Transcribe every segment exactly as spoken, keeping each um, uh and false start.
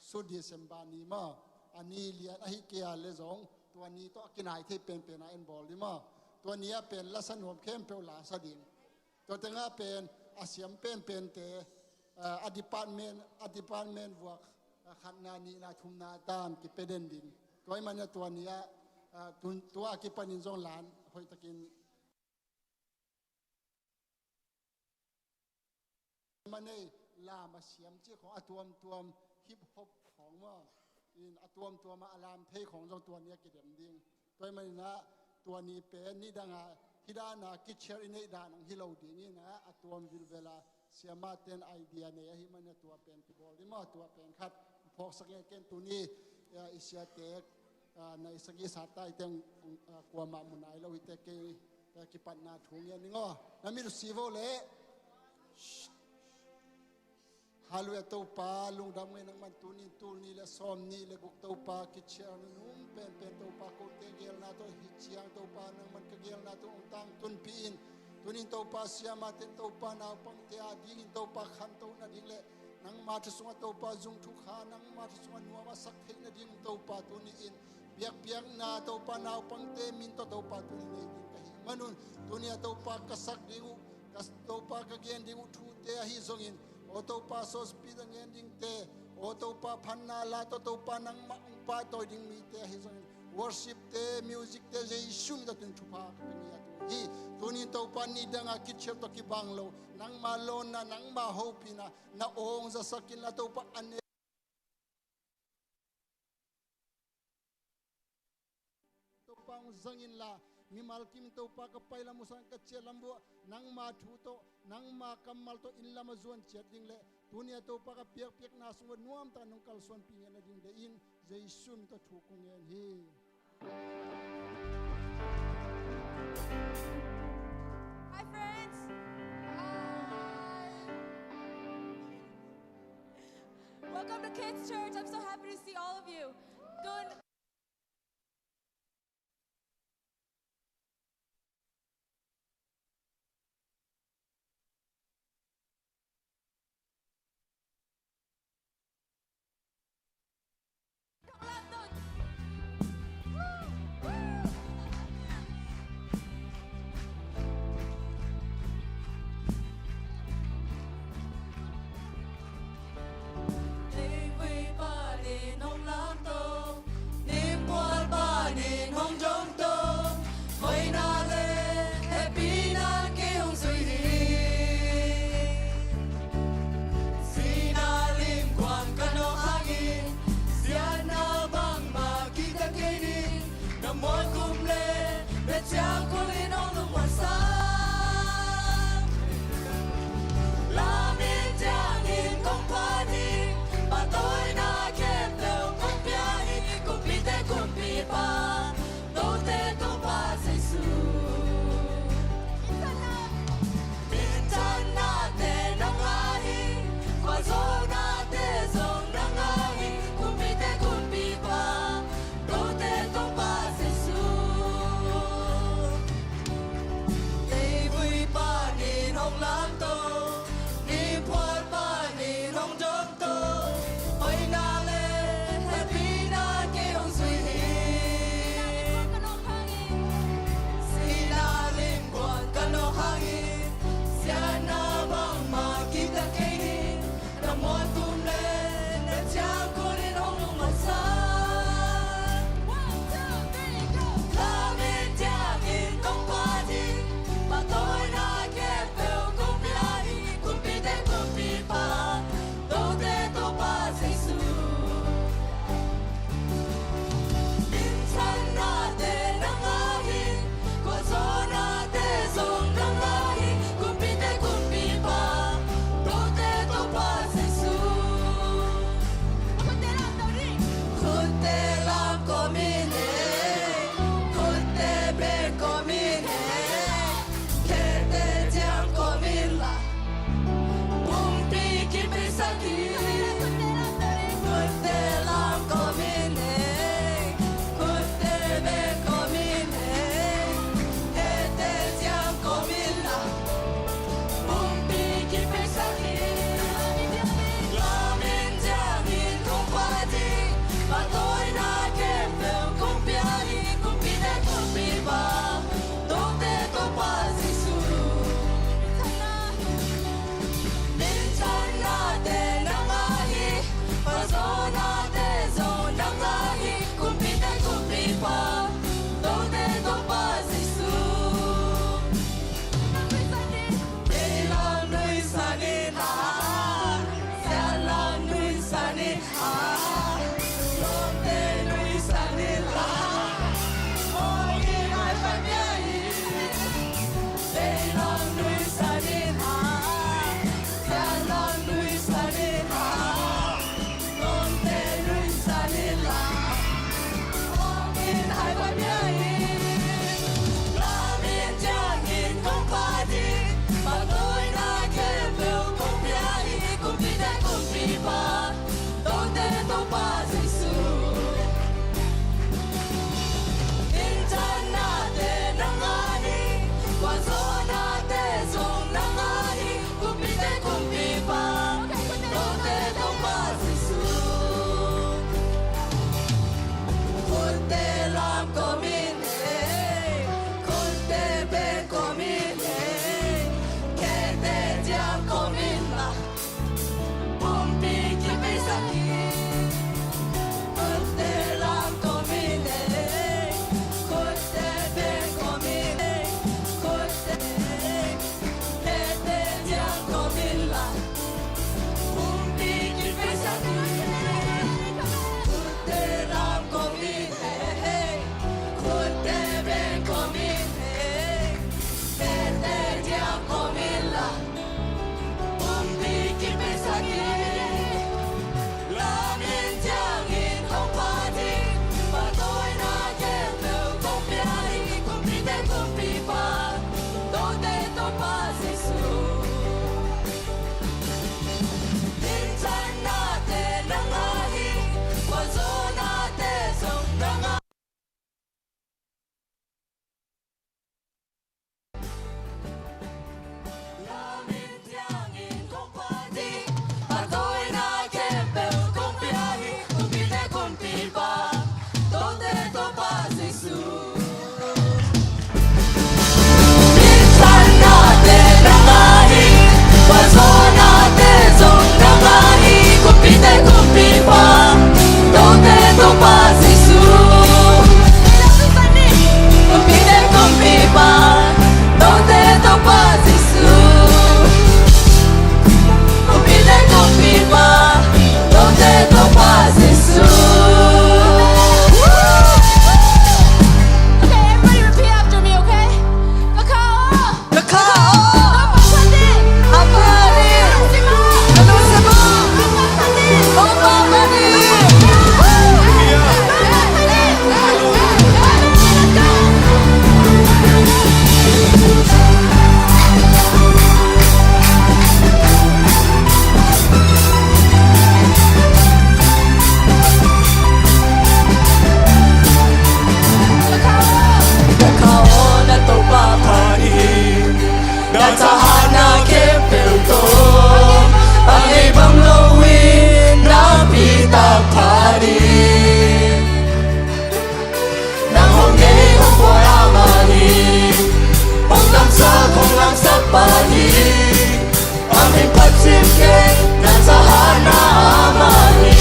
Su December ni maw, a ni lian ahi kei a le zong tua ni tawh a kinai thei penpen a en bawl ding maw. Tua ni ah pen lasa nuam khempeuh lasa ding. Tua tengah pen a siam penpente, ah, a department, a department vuak, ah, khatna, nihna, thumna dan kipia den ding. Tua ahih manin ah tua ni ah, ah, tun, tua a kipanin zong lan hoihtakin mah nei, lam a siam cih khong a tuamtuam, hip hop khong maw, in a tuamtuam a lam thei khong zong tua ni a kidem ding. Tua ahih manin ah tua ni pen nidang a hih dan a kit share i neih dan hong hi lo ding in ah, a tuam vilvel a siamahte in idea nei ahih manin ah tua pen kibawl ding maw. Tua pen khat phawksak nge ken tuni, ah, i siate, ah, na i sagih sa tai teng, ah, kuamah mu nai lo hi teh kei, ah, kipatna thu ngen ning aw. Na mit uh si vo leh. Halleluiah Topa, lungdam ngei nangman tuni in tul nih le sawm nih le guk Topa, kit share nunung penpen Topa, kote geelna tawh hi ciang Topa, nangman ka geelna tawh hong tangtunpih in. Tuni in Topa, siamahte in Topa, naupangte adingin Topa, khantoh nading le nangma thu sungah Topa, zung thukha nangma thu sungah nuam a sak theih nading Topa, tuni in biakpiakna Topa, naupangte min tawh Topa, tuni nei ding ka hih manun, tuni a Topa, ka sak ding uh, ka Topa, ka gen ding uh thute ahi zongin, aw Topa, sawspi a gen dingte, aw Topa, phatna la tawh Topa, nangmah hong pahtawi ding mite ahi zongin, worship te, music te, Jesu min tawh tun thupha ka pia ngiat uh hi. Tuni in Topa, nidang a kit share tawh kibang lo, nangma lawnna, nangma hopihna, na aw hong zasak inla Topa, a ne Topa hong zang inla, mimal kim in Topa, ka pailam uh sang, ka ciahlam uh ah nangma thu tawh, nangma kammal tawh inn lam a zuan ciat ding le tuni a Topa, ka piakpiakna sungah nuamtak nong kalsuanpih ngen nading deih in, Jesu min tawh thu kong ngen hi. Hi, friends. Hi. Welcome to Kids Church. I'm so happy to see all of you. Tun Tahatna khempeuh tawh a ngei bang loin nakpi tak pha ding. Nang hong nei hong bawl a mah hi. Hong damsak hong lamsak pa hi. A min phat cim kei, na tahatna a mah hi.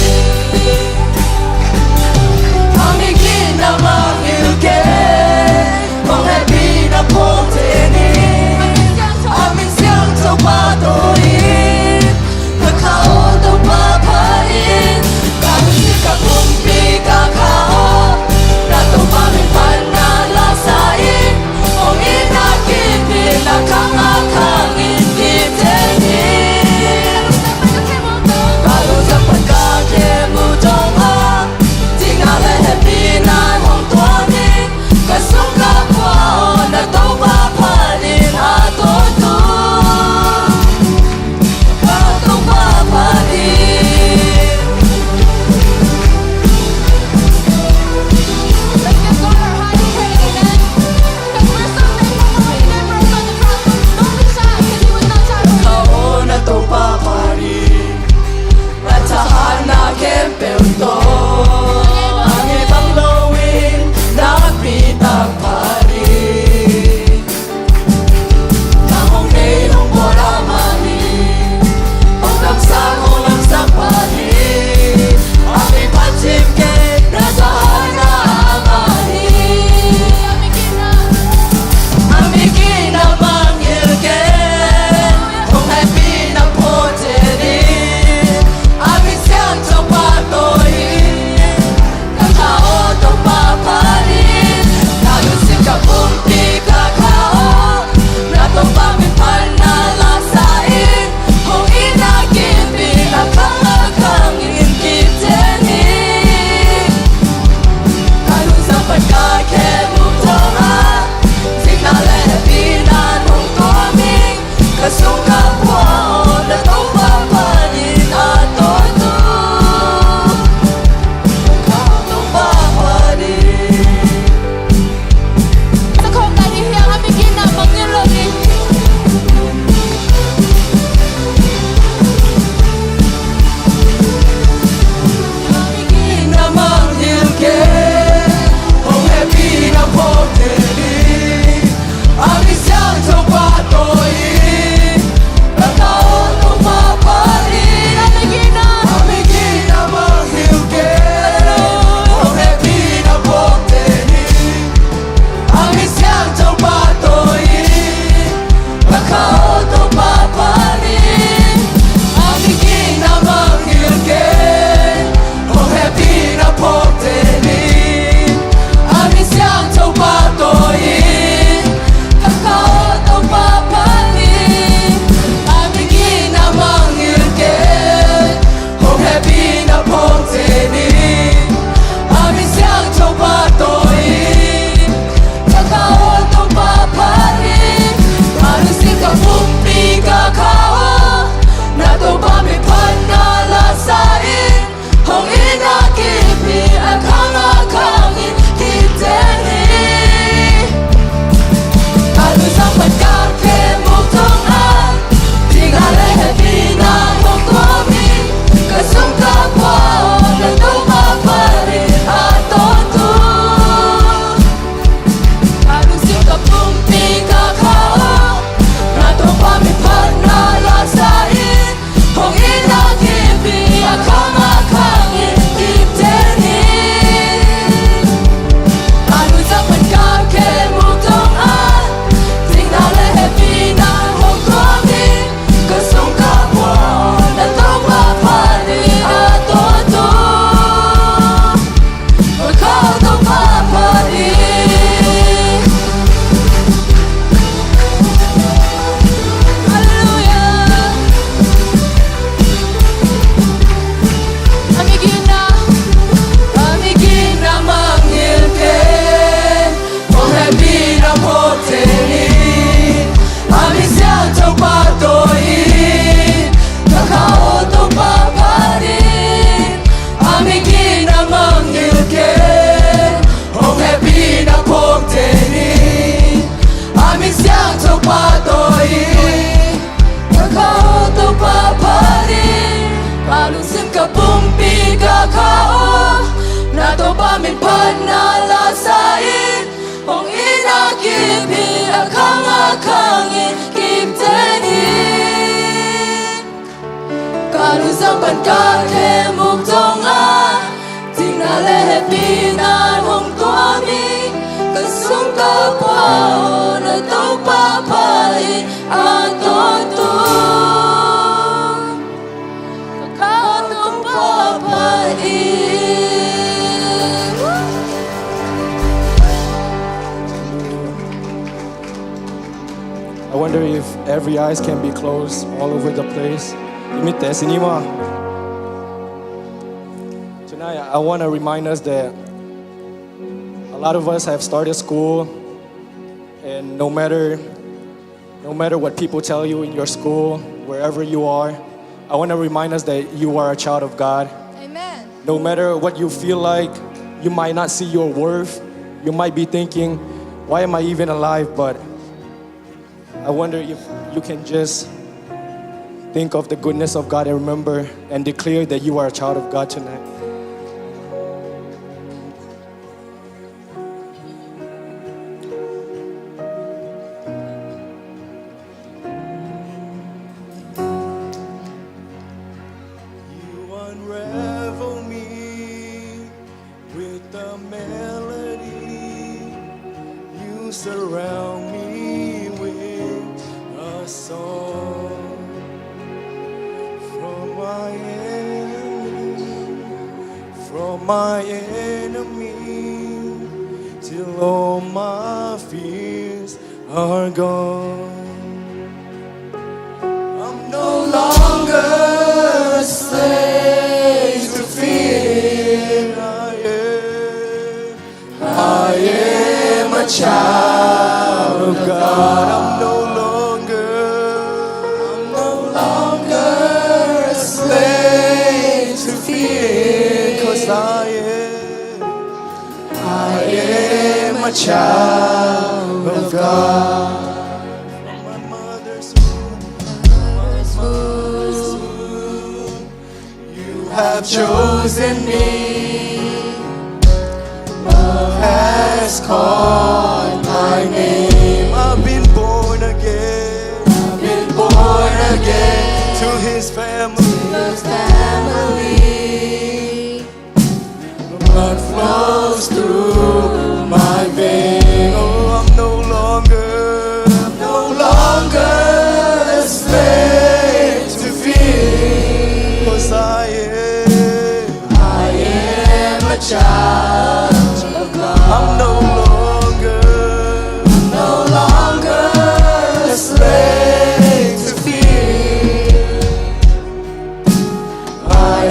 A min gitna mangngilh kei, hong hehpihna phuak thei ni. A min siangtho pahtawi in, ka kha aw Topa phat in. Ka lungsim ka pumpi ka kha aw, na Topa min phatna la sa in. Hong itna kip in, na khang a khang in kip thei ni. Ka lungsim pan ka khem uh dong a, cingna leh hehpihna hong tuam in. Ka sung ka pua aw, na Topa phat in a tawt uh. Ka aw na Topa phat in, na tahatna khempeuh tawh a ngei bang loin nakpi tak pha ding. Nang hong nei hong bawl a mah hi. Hong damsak hong lamsak pa hi. A min phat cim kei, na tahatna a mah hi. A min gitna mangngilh kei, hong hehpihna phuak thei ni. A min siangtho pahtawi in, ka kha aw Topa phat in. Ka lungsim ka pumpi ka kha aw, na Topa min phatna la sa in. Hong itna kip in, na khang a khang in kip thei ni. Ka lungsim pan ka khem uh dong a, cingna leh hehpihna hong tuam in. Ka sung ka pua aw, na Topa phat in a tawt uh. Ka Topa phat in. Sa khawm lai hi hiang, a min gitna mangngilh lo ding. A min gitna mangngilh kei, hong hehpihna phuak thei ni. A min siangtho pahtawi in, Pan ka khemuk zong a, cingna le hehpihna hong tuam hi. Ka sung ka pua aw, na Topa pha hi a tawntung. Ka Topa pha hi. I wonder if every eyes can be closed all over the place. I mitte sin ni maw. Tonight, I want to remind us that a lot of us have started school, and no matter, no matter what people tell you in your school, wherever you are, I want to remind us that you are a child of God. Amen. No matter what you feel like, you might not see your worth. You might be thinking, "Why am I even alive?" But I wonder if you can just think of the goodness of God and remember and declare that you are a child of God tonight. You unravel me with a melody. You surround me with a song. From my enemy, from my enemy, till all my fears are gone. I'm no longer a slave to fear. I am, I am a child of God. I'm no longer, I'm no longer a slave to fear, 'cause I am, I am a child of God. From my mother's womb, you have chosen me. Love has called my name. I've been born again. I've been born again. To his family. To his family. Blood flows through my vein. Oh, I'm no longer, I'm no longer a slave to fear. 'Cause I am, I am a child of God. I'm no longer, I'm no longer a slave to fear. I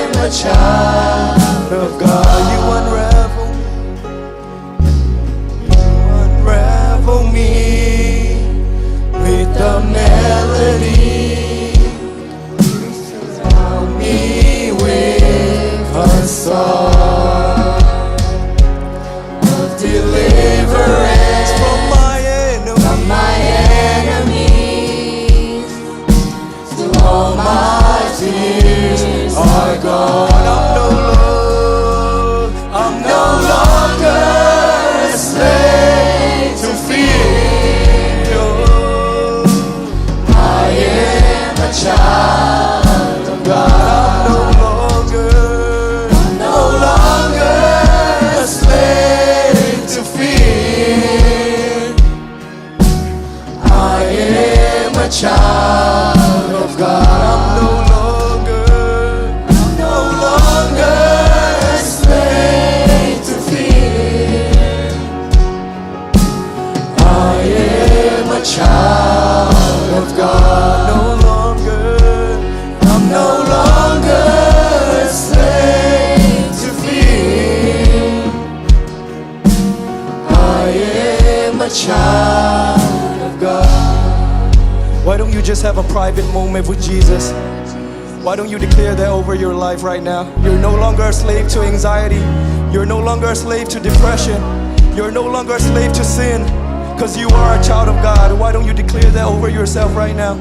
am a child of God. You unravel, you unravel me with a melody. You surround me with a song of deliverance from my enemies. From my enemies. Till all my tears are gone. I'm no lo-, I'm no longer a slave to fear. I am a child of God. I'm no longer, I'm no longer a slave to fear. I am a child of God. I'm no longer, I'm no longer a slave to fear. I am a child of God. No longer, I'm no longer a slave to fear. I am a child of God. Why don't you just have a private moment with Jesus? Why don't you declare that over your life right now? You're no longer a slave to anxiety. You're no longer a slave to depression. You're no longer a slave to sin, 'cause you are a child of God. Why don't you declare that over yourself right now?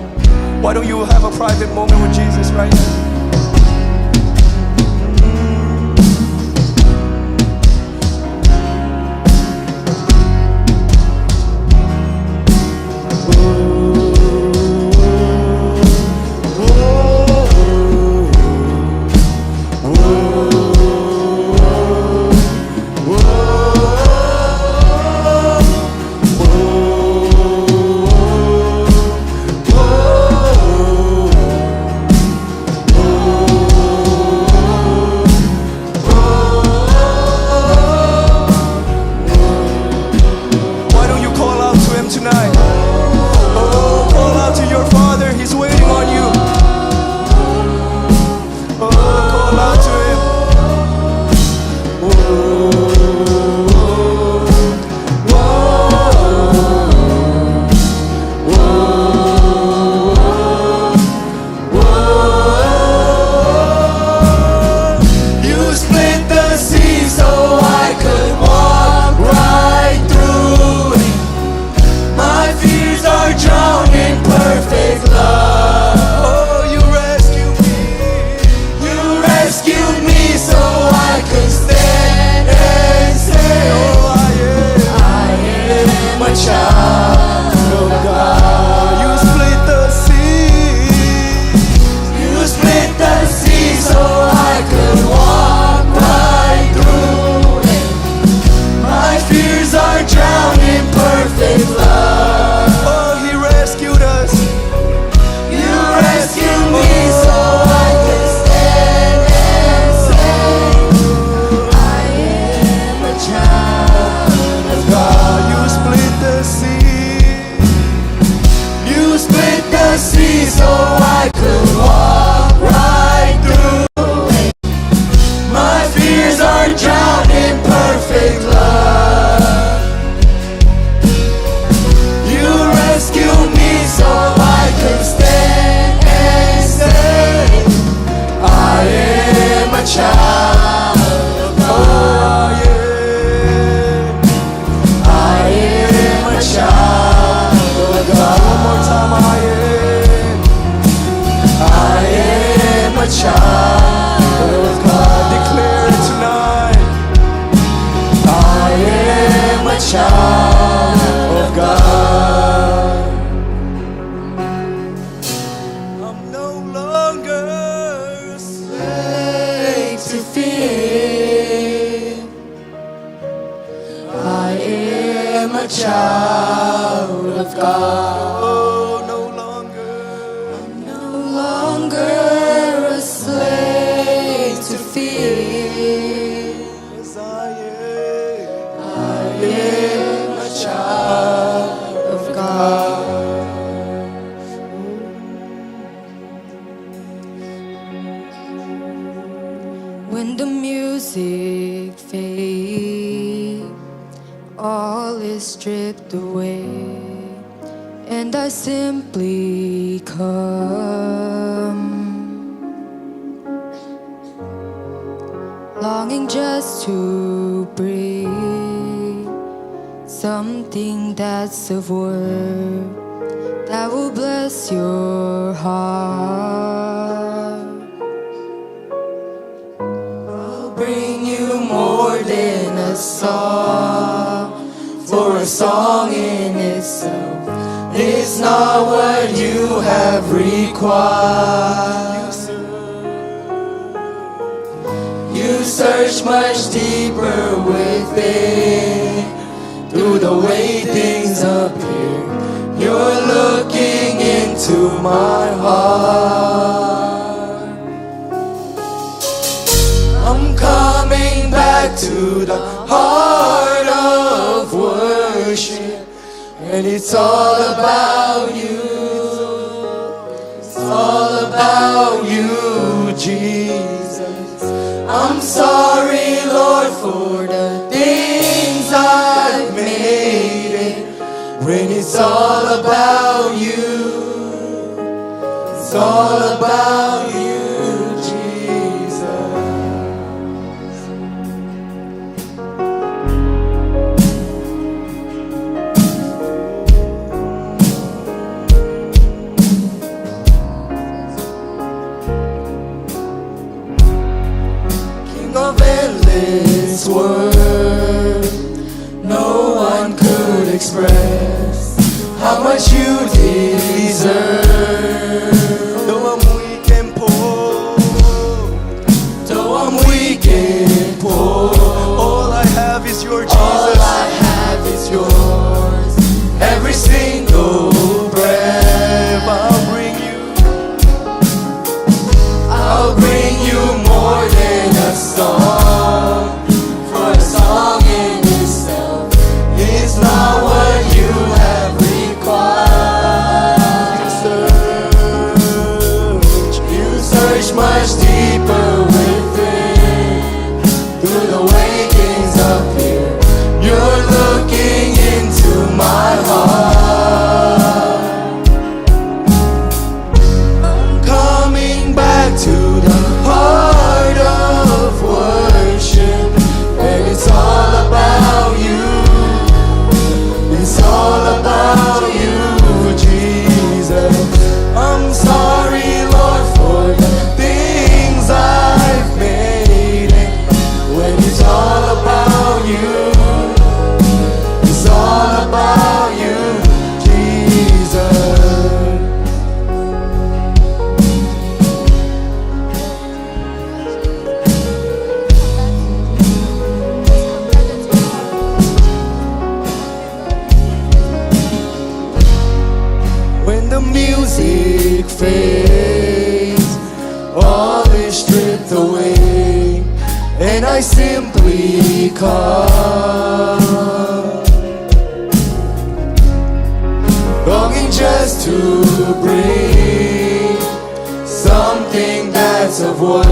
Why don't you have a private moment with Jesus right now? sea so I could walk right through it. My fears are drowned in perfect love. You rescue me so I could stand and say, I am a child of God. I am a child of God. One more time, I am. I am a child of God. Declare it tonight. I am a child of God. I'm no longer a slave to fear. I am a child of God. Oh, no longer. I'm no longer a slave to fear. Yes, I am. I am a child of God. When the music fades, all is stripped away, and I simply come, longing just to breathe something that's of worth, that will bless your heart. I'll bring you more than a song, for a song in itself is not what you have required. You search much deeper within. Through the way things appear, you're looking into my heart. I'm coming back to the heart of worship, and it's all about you. It's all about you, Jesus. I'm sorry, Lord, for the things I've made it. When it's all about you, it's all about you, Jesus. King of endless worth, no one could express how much you deserve. Though I'm weak and poor, though I'm weak and poor, all I have is your Jesus. All I have is yours. Every single breath I'll bring you, I'll bring you more than a song. For a song in itself is not what you have required. You search, you search much deeper within. Through the way things appear, you're looking into my heart. I'm coming back to the heart of worship, and it's all about you. It's all about you, Jesus. I'm sorry, Lord, for the things I've made it. When it's all about you, it's all about you, Jesus. When the music fades, all is stripped away, and I simply come, longing just to breathe word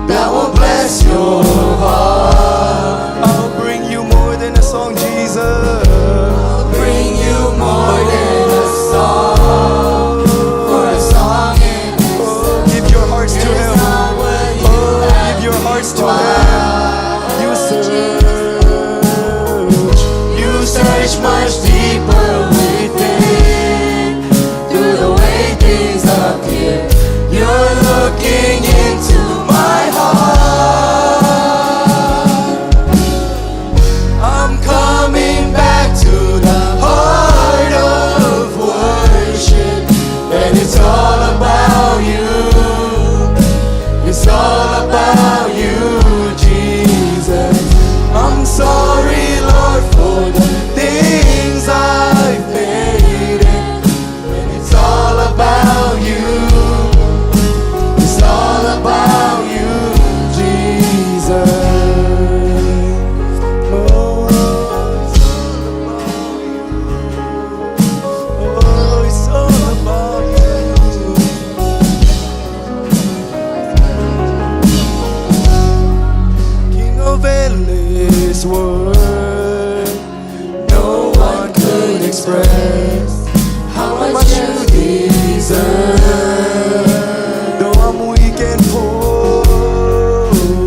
that will bless your heart. I'll bring you more than a song, Jesus. I'll bring you more than a song. For a song in itself. Oh, give your hearts to Him. Oh, give your hearts to Him. You search, you search much deeper within. Through the way things appear, you're looking into my heart. I'm coming back to the heart of worship, and it's all about you. It's all about you, Jesus. I'm sorry, Lord, for the things I've made it. When it's all about you, it's all about you, Jesus. Oh, it's all about you. Oh, it's all about you. King of endless world, no one could express how much you deserve. Though I'm weak and poor,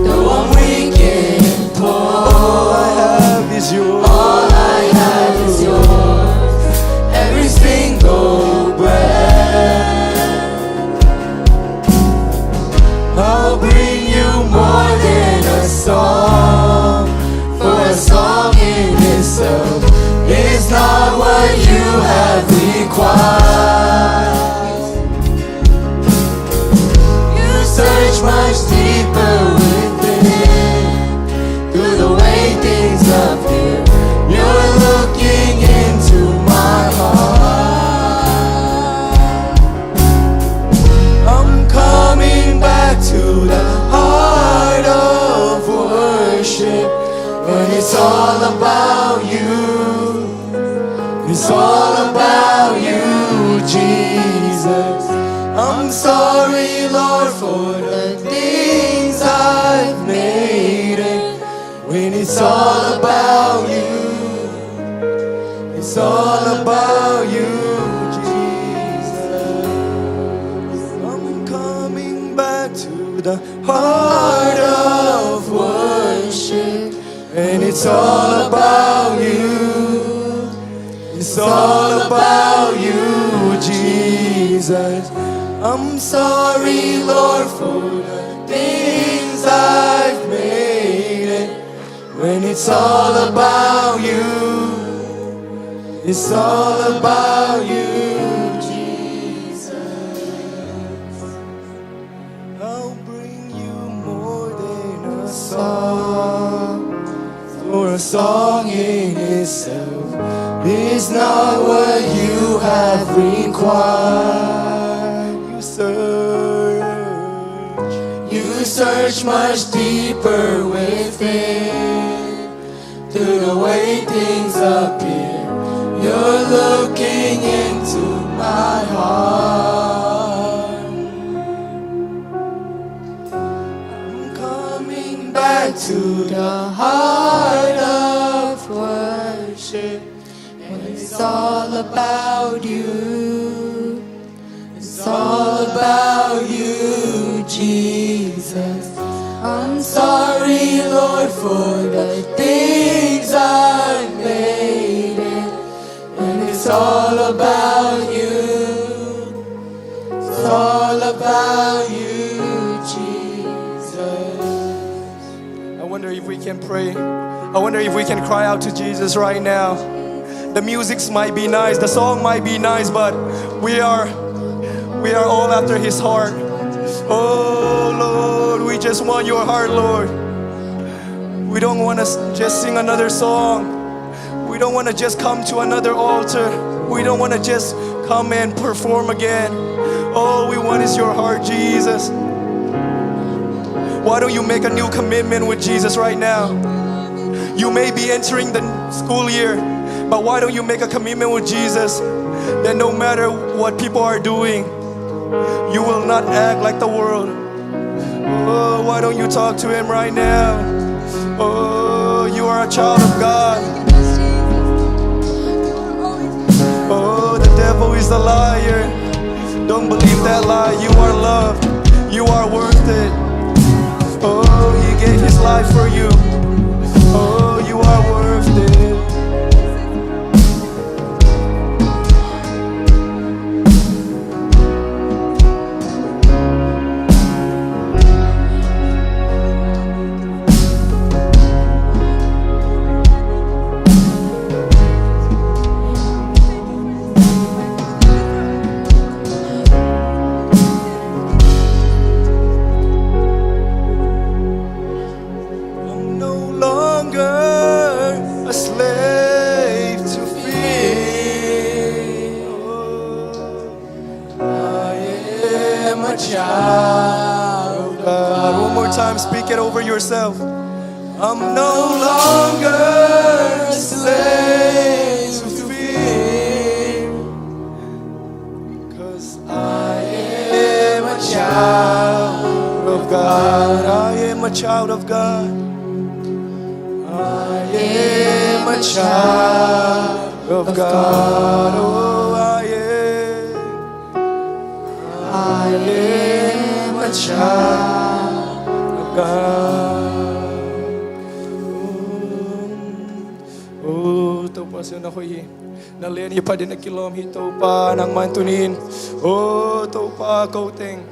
though I'm weak and poor, all I have is yours. All I have is yours. Every single breath, I'll bring you more than a song, for a song in itself is not what you have required. You search much deeper within. Through the way things appear, you're looking into my heart. I'm coming back to the heart of worship, when it's all about you. It's all about you, Jesus. I'm sorry, Lord, for the things I've made it. When it's all about you, it's all about you, Jesus. I'm coming back to the heart of worship, and it's all about you. It's all about you, Jesus. I'm sorry, Lord, for the things I've made it. When it's all about you, it's all about you, Jesus. I'll bring you more than a song, for a song in itself is not what you have required. You search, you search much deeper within. Through the way things appear, you're looking into my heart. I'm coming back to the heart of worship, and it's all about you. It's all about you, Jesus. I'm sorry, Lord, for the things I've made it. And it's all about you. It's all about you, Jesus. I wonder if we can pray. I wonder if we can cry out to Jesus right now. The music might be nice, the song might be nice, but we are we are all after his heart. Oh Lord, we just want your heart, Lord. We don't want to just sing another song. We don't want to just come to another altar. We don't want to just come and perform again. All we want is your heart, Jesus. Why don't you make a new commitment with Jesus right now? You may be entering the school year, but why don't you make a commitment with Jesus that no matter what people are doing, you will not act like the world? Oh, why don't you talk to him right now? Oh, you are a child of God. Oh, the devil is a liar. Don't believe that lie. You are loved. You are worth it. Oh, he gave his life for you. Oh, you are worth it. I'm no longer a slave to fear. I am a child of God. One more time, speak it over yourself. I'm no longer a slave to fear. 'Cause I am a child of God. I am a child of God. I am a child of God. Oh, I am. I am a child of God. Oh, Topa, siang na hoih hi. Na lian hi, pha ding na kilawm hi, Topa, nangman tuni-in. Oh, Topa, ko teng,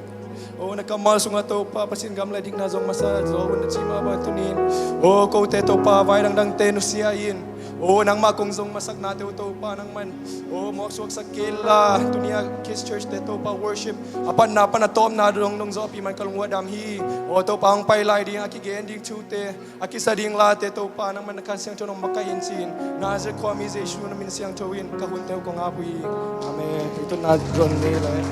oh, na kammal sungah, Topa, Pasian gam le dikna zong masa zaw un na ci mah bang tuni-in. Oh, kote, Topa, vai dangdangte nusia in. Oh, nangmah kong zong masaknate uh, Topa, nangman, oh, mawk suaksak kei la. Tuni-a Kids Church te, Topa, worship a patna pan a tawpna dong nong zawhpih man ka lungua dam hi. Oh, Topa, hong pai lai ding a kigen ding thute, a kisa ding late, Topa, nangman na Kha Siangtho nong makaih in ci-in, Nazareth khuami Jesu na min siangtho in ka hunte uh kong ap uh hi. Amen. Hi tun na ron ni lai.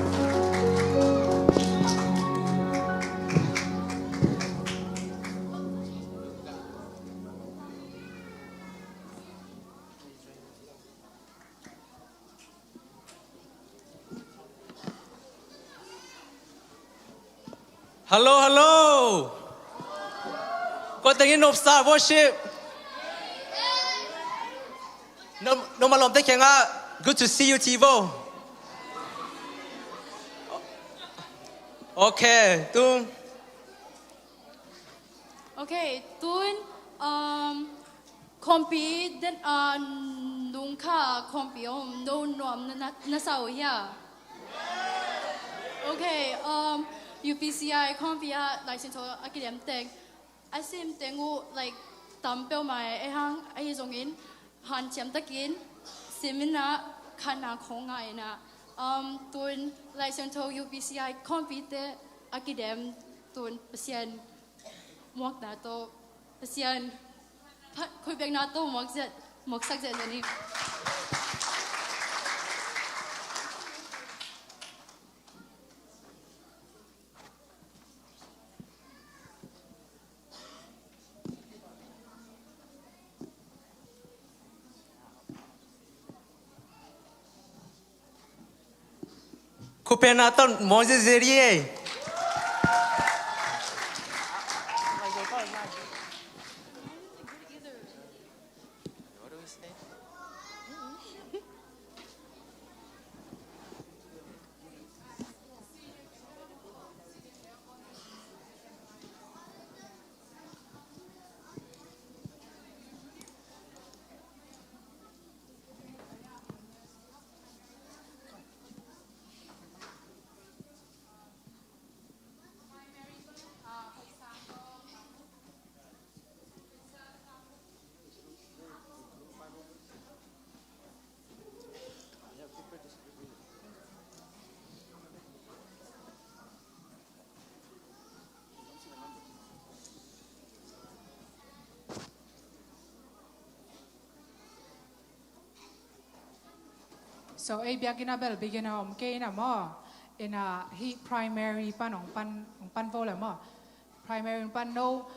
Hello, hello. Ko tengin nopsa worship. No, no malom te kenga. Good to see you, Tivo. Okay, tung. Okay, tun, um, khuampi den, uh, nung kha khuampi om no nuam na, na, na sa uh hia? Okay, um, U P C I khuampi ah Lai Siangtho a kidem teng, a sim teng uh, like, tam peuhmah e hang, ahi zongin hanciam takin sim in ah khatna khong ngah in ah, um, tun Lai Siangtho U P C I khuampite a kidem tun Pasian muakna tawh, Pasian pha-, khuipiakna tawh muak zet, muaksak zet zet ni. Khupena ton Moses Zerie. So, ei biakinn a bel beginner om kei ina maw? Ina hih primary pan hong pan, hong pan vo le maw? Primary pan no.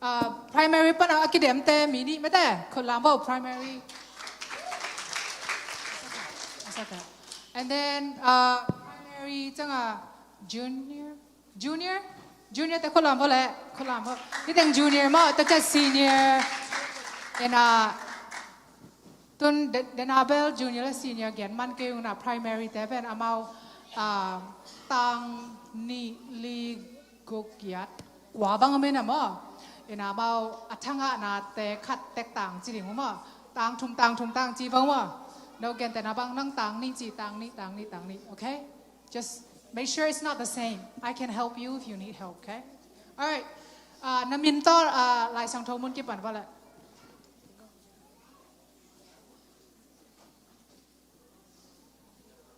Ah, primary pan a kidemte mi nih mete, khut lam vo, primary. And then, ah, primary ciangah junior, junior, Junior te khut lam vua leh, khut lam vua. Hih teng junior maw, tua ciang senior. Ena, tun de, dena bel junior le senior gen man kei ung na, primary te pen amau, ah, tang nih, li, guk, giat, kua bang om in a maw. Ena amau a thangahna te khat tek tang ci ding uh maw. Tang thum, tang thum, tang ci bang maw. No gen te na bang nang tang nih ci, tang nih, tang nih, tang nih. Okay? Just make sure it's not the same. I can help you if you need help, okay? Alright. Ah, na min tawh, ah, Lai Siangtho mun kipan vua leh.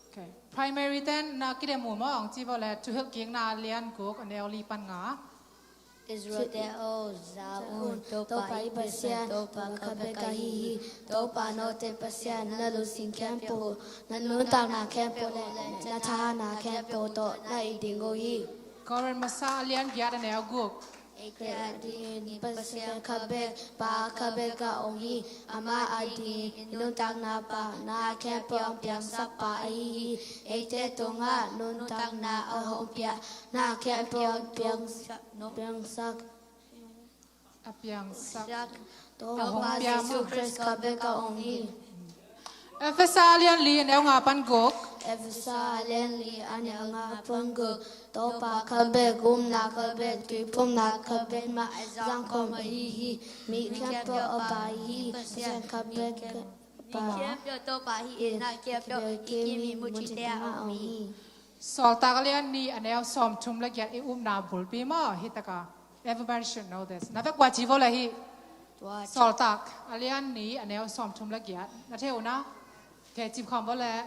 Okay. Primary ten na kidem uh maw, ong ci vua leh, Thuhilhkikna a lian guk a neu li pan nga. Israel te aw, za un, Topa i Pasian, Topa khat bek ahi hi. Topa note Pasian, na lungsim khempeuh, na nuntakna khempeuh le na thahatna khempeuh tawh na it ding uh hi. Korin masa a lian giat a neu guk. Eite adingin Pasian khat bek, Pa khat bek a om hi. Amah adingin nuntakna pan na khempeuh hong piangsak pa ahi hi. Eite tungah nuntakna a hong piak, na khempeuh hong piangsak, piangsak. A piangsak. Topa, a hong piang Jesu Khrist khat bek a om hi. Efesa a lian li a neu nga pan guk. Efesa a lian li a neu nga pan guk. Topa khat bek, upna khat bek, tuiphumna khat bek mah a zangkhawm ahi hi. Mi khempeuh a Pa hi, Pasian khat bek Pa. Mi khempeuh Topa hi, na khempeuh i kim i mucite a om hi. Sawltak a lian nih a neu sawmthum le giat, i upna bulpi maw, hi taka. Everybody should know this. Na vek kua ci vua leh hi. Sawltak a lian nih a neu sawmthum le giat. Na thei uh na. Okay, cip khawm vua leh.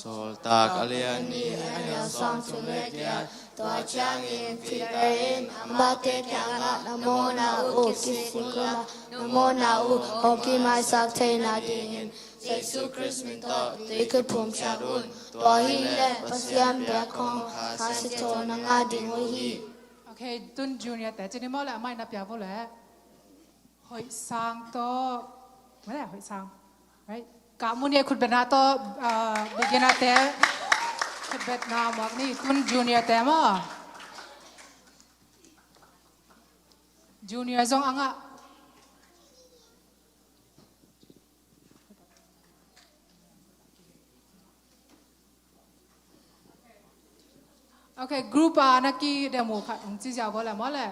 Sawltak a lian nih a neu sawmthum le giat. Tua ciangin Peter in amahte kiangah, na mawhna uh kisik unla, na mawhna uh hong kimaisak theihna dingin Jesu Khrist min tawh tui ka phumciat un. Tua hileh Pasian biak khong khasia tawh na ngah ding uh hi. Okay, tun junior te ci ni maw leh, a mai na pia vua leh. Hoih Sang tawh, mawh leh Hoih Sang. Right? Kah mun e khutbetna tawh, ah, beginner te khutbetna muak ni, tun junior te maw. Junior zong a ngah. Okay, group a na kidem uh khat hong ci ziau vua leh maw leh.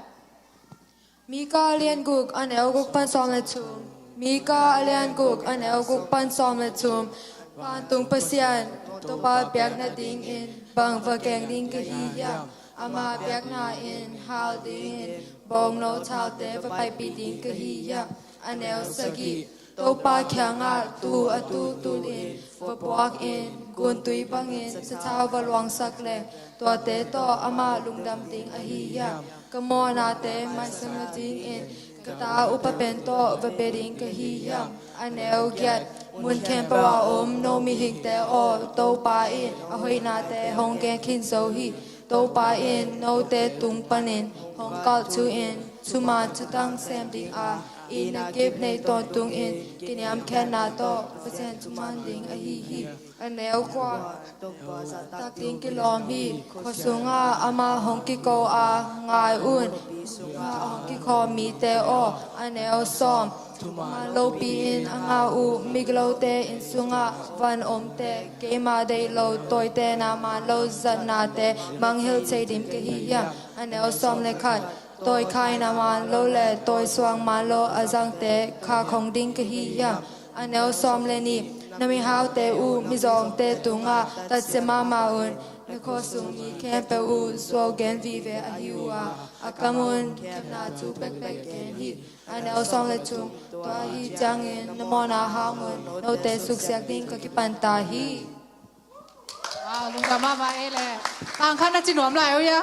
Mika a lian guk a neu guk pan sawm le thum. Mika a lian guk a neu guk pan sawm le thum. Vantung Pasian, Topa biak nadingin bang va keng ding ka hi hiam? Ama biakna in hal dingin bawngno thalte va paipih ding ka hi hiam? A neu sagih. Topa kiangah tuu a tuutunin va puakin guntui bangin sathau va luangsak leng, tuate tawh amah lungdam ding ahi hiam? Ka mawhnate maisak nadingin ka ta upa pen tawh va pia ding ka hi hiam? A neu giat. Mun khempeuh a om no mihingte aw, Topa in a hoihnate hong gen khin zo hi. Topa in note tung panin hong kalh thu-in thuman thutang sem ding a, itna kip nei tawntungin kiniamkhiatna tawh Pasian thuman ding ahi hi. A neu kua. Taktak ding kilawm hi. Khua sungah amah hong kiko a, ngai un, sungah hong kikhawm mite aw. A neu sawm. Thuman lopi-in a ngah uh migilote inn sungah van omte, keima deih lo tawitena man lo zatnate mangngilh thei ding ka hi hiam? A neu sawm le khat. Tawikhaina man lo le tawisuang man lo a zangte khak hong ding ka hi hiam? A neu sawm le nih. Na mihaute uh mizawngte tungah tatsia mahmah un. Na khua sung mi khempeuh uh suau gen vive ahi uh a, a kam un kipna thu bekbek gen hi. A neu sawm le thum. Tua ahih ciangin na mawhna hang un note suksiat ding ka kipan ta hi. Wow, lungdam mahmah ei leh. Tang khat na ci nuam lai uh hia?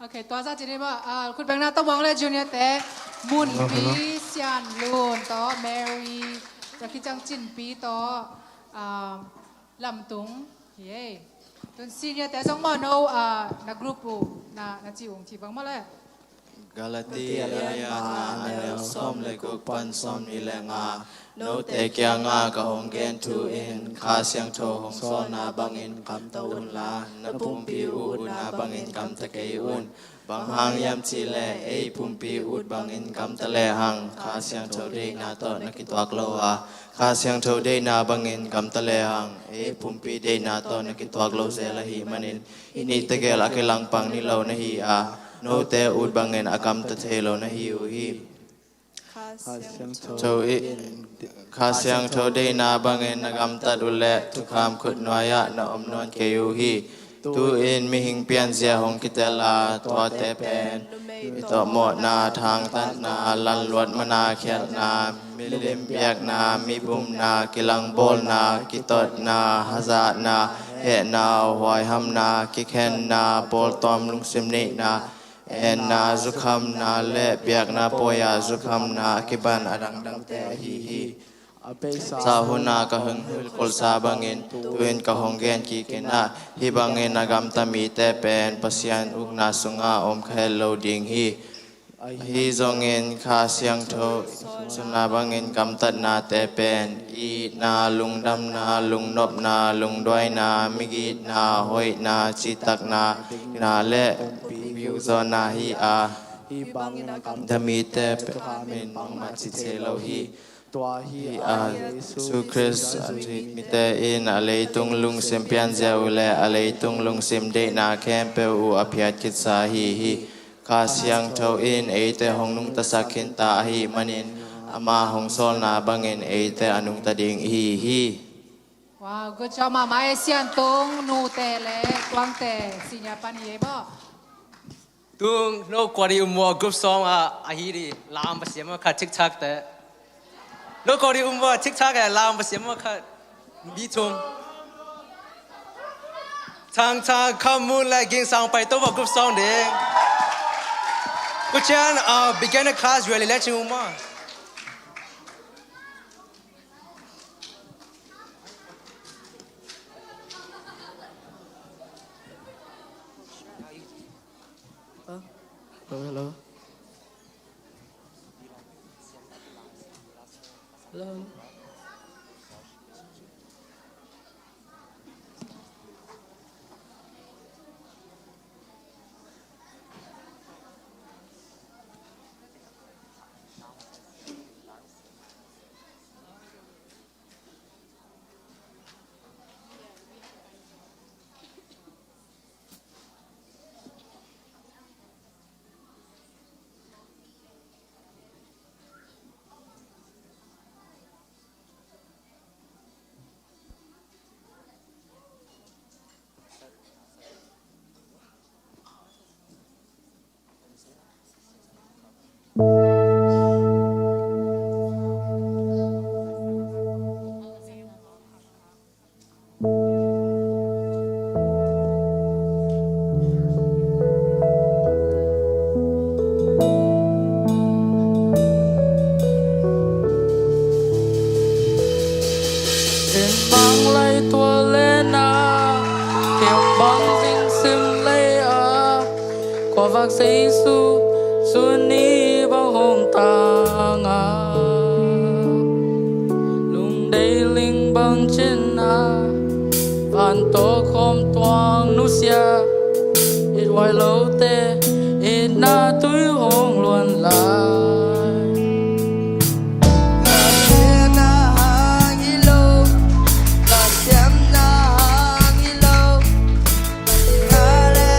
Okay, tua zah ci ni maw, ah, khutbetna tawh muang le junior te, Munpi, Sianlun tawh, Mary, tua khit ciang Cinpi tawh, ah, Lamtung. Yay. Tun senior te zong maw, no, ah, na group uh na, na ci ung ci bang maw le. Galati a lian nga, a neu sawm le guk pan sawmnih le nga. Note kiangah ka hong gen thu in Kha Siangtho hong sawlna bangin gamta unla, na pumpi uh utna bangin gamta kei un. Bang hang hiam cihleh ei pumpi ut bangin gamta lehang Kha Siangtho deihna tawh na kituak lo a, Kha Siangtho deihna bangin gamta lehang ei pumpi deihna tawh na kituak lo zel ahih manin, hih nih tegel a kilangpang niloh na hi a, note ut bangin a gamta thei lo na hi uh hi. Kha Siangtho i, Kha Siangtho deihna bangin na gamtat uh leh thukham khut nuai-ah na om nawn kei uh hi. Tu-in mihing pianzia hong kitel a, tuate pen numei tawh mawhna, thangtatna, lanluat mana khialhna, milim biakna, mibumna, kilangbawlna, kitotna, hazatna, hehna, huaihamna, kikhenna, pawltawm lungsim neihna, enna, zukhamna le biakna pawi-a zukhamna a kiban a dangdangte ahi hi. A beisa hun-a ka hong hilhkholhsa bangin tu-in ka hong gen kik in ah, hih bangin a gamta mite pen Pasian ukna sungah om kha het lo ding hi. Ahi zongin Kha Siangtho sawlna bangin gamtatnate pen itna, lungdamna, lungnopna, lungduaina, migitna, hoihna, citakna, na le piuzawna hi a, hih bangin a gamta mite pen min bangmah ci thei lo hi. Tua hi a, Jesu Khrist a zuih mite in a leitung lungsim pianzia uh le a leitung lungsim deihna khempeuh uh a phiat khitsa ahi hi. Kha Siangtho in eite hong nungtasak khinta ahih manin, ama hong sawlna bangin eite a nungta ding ihi hi. Wow, good job mahmah e, Siantung, nute le tuangte, senior pan hi e maw. Tung, no kuari umwa group song a, ahi di, lam pasiam a khat cikcak te. No kuari umwa cikcak e, lam pasiam a khat. Bi tung. Thang thang kamu le ging sang pai to wa group song ding. Kucian, uh, beginner class really letting umwa. Hello, hello. Hello. Inn bang lai tua le na, kem bang zing sim lei a, kua vak Jesu, sun ni bang hong tang a. Lungdei ling bang cin a, van tawh khawm tuang nusia, it huai lote, itna tui hong luan lai. Ka siamna hang hi lo, ka siamna hang hi lo, ka sihna le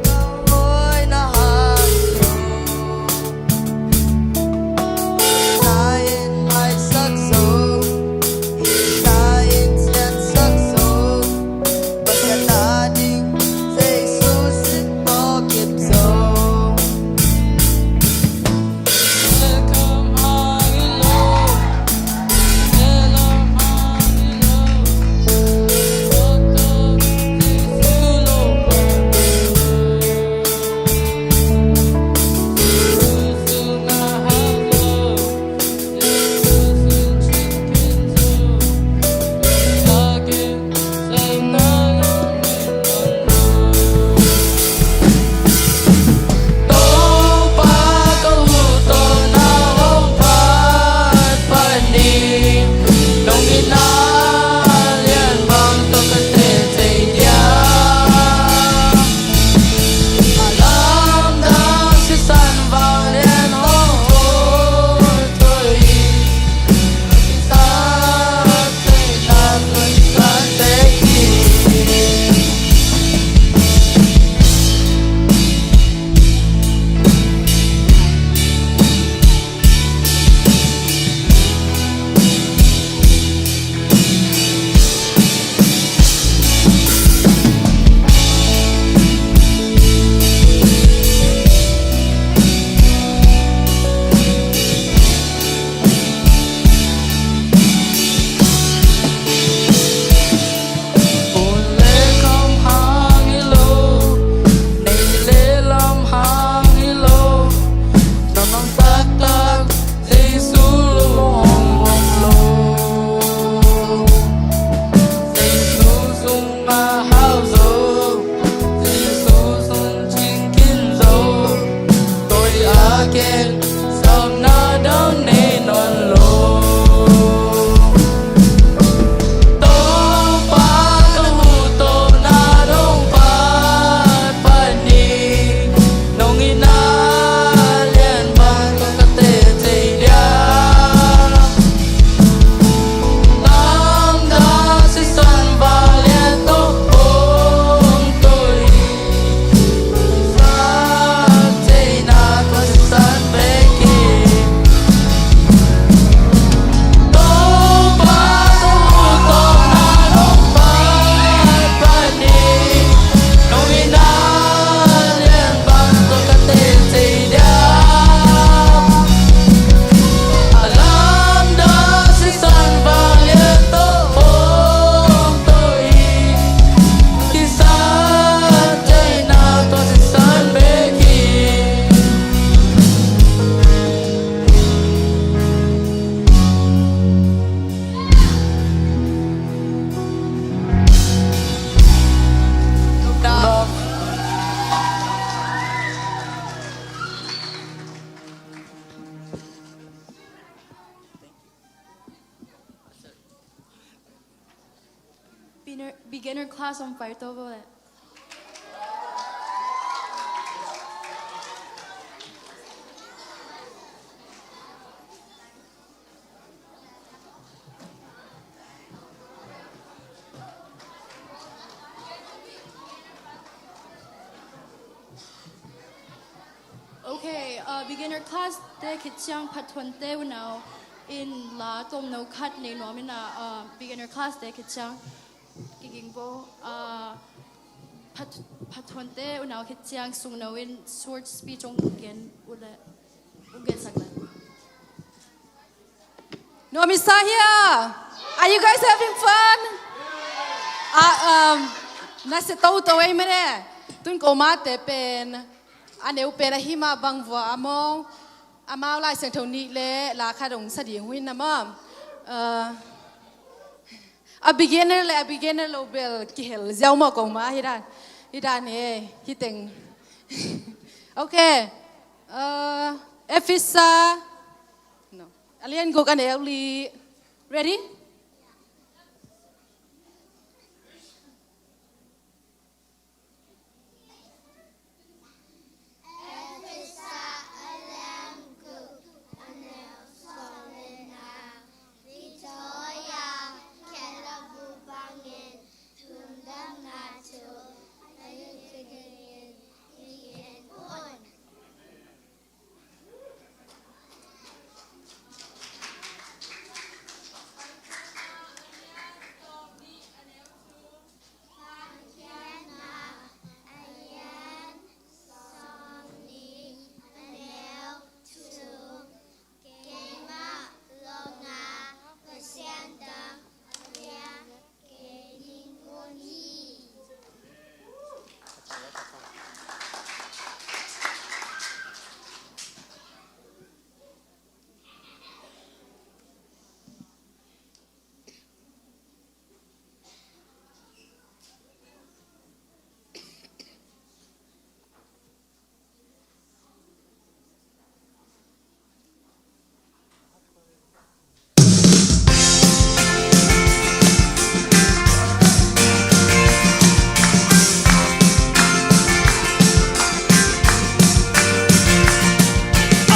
ka huaina hang hi lo. Itna in maisak zo, itna in siansak zo, Pasian ading Jesu sin mawk kip zo. Beginner class om faito bo le. Okay, uh, beginner class te khit ciang phathuante unau in la tomno khat nei nuam ina, uh, beginner class te khit ciang kiging bo, uh, phat, phathuante unau khit ciang sungno in short speech ong gen ule, ong gen sak le. No, Messiah, are you guys having fun? Ah, um, na se to to ei mene. Tun ko mate pen a neu pen a hima bang vua among amau lai seng tho ni le la kha dong sa ding huin na mom. Uh, a beginner le a beginner lo bel kihel ziau mo ko ma hi dan hi dan e hi teng. Okay. Uh, Efesa. No. A lian guk a neu li. Ready?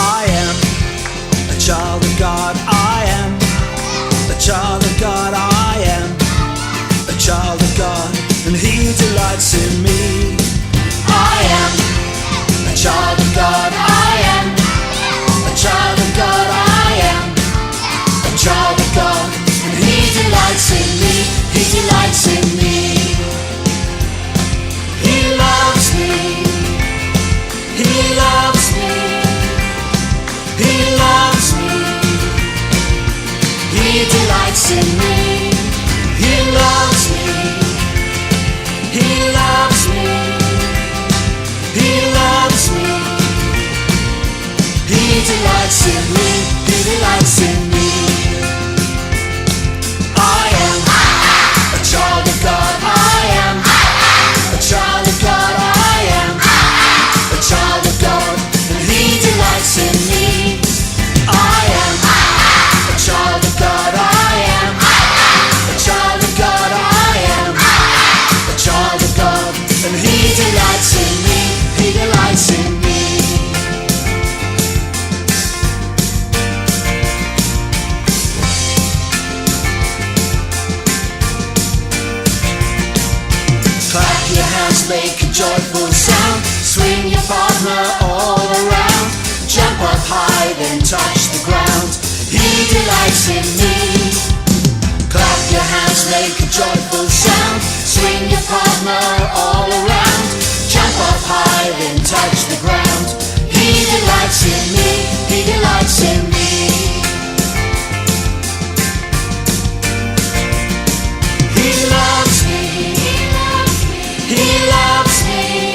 I am a child of God. I am a child of God. I am a child of God, and He delights in me. I am a child of God. I am a child of God. I am a child of God, and He delights in me. He delights in me. He loves me. He loves me. He loves me. He delights in me. He loves me. He loves me. He loves me. He delights in me. He delights in me. I am a child of God. I am a child of God. I am a child of God, and He delights in me. I am a child of God. I am a child of God. I am a child of God, and He delights in me. He delights in me. Clap your hands, make a joyful sound. Swing your partner all around. Jump up high, then touch the ground. He delights in me. Clap your hands, make a joyful sound. Swing your partner all around. Jump up high, then touch the ground. He delights in me. He delights in me. He loves me. He loves me.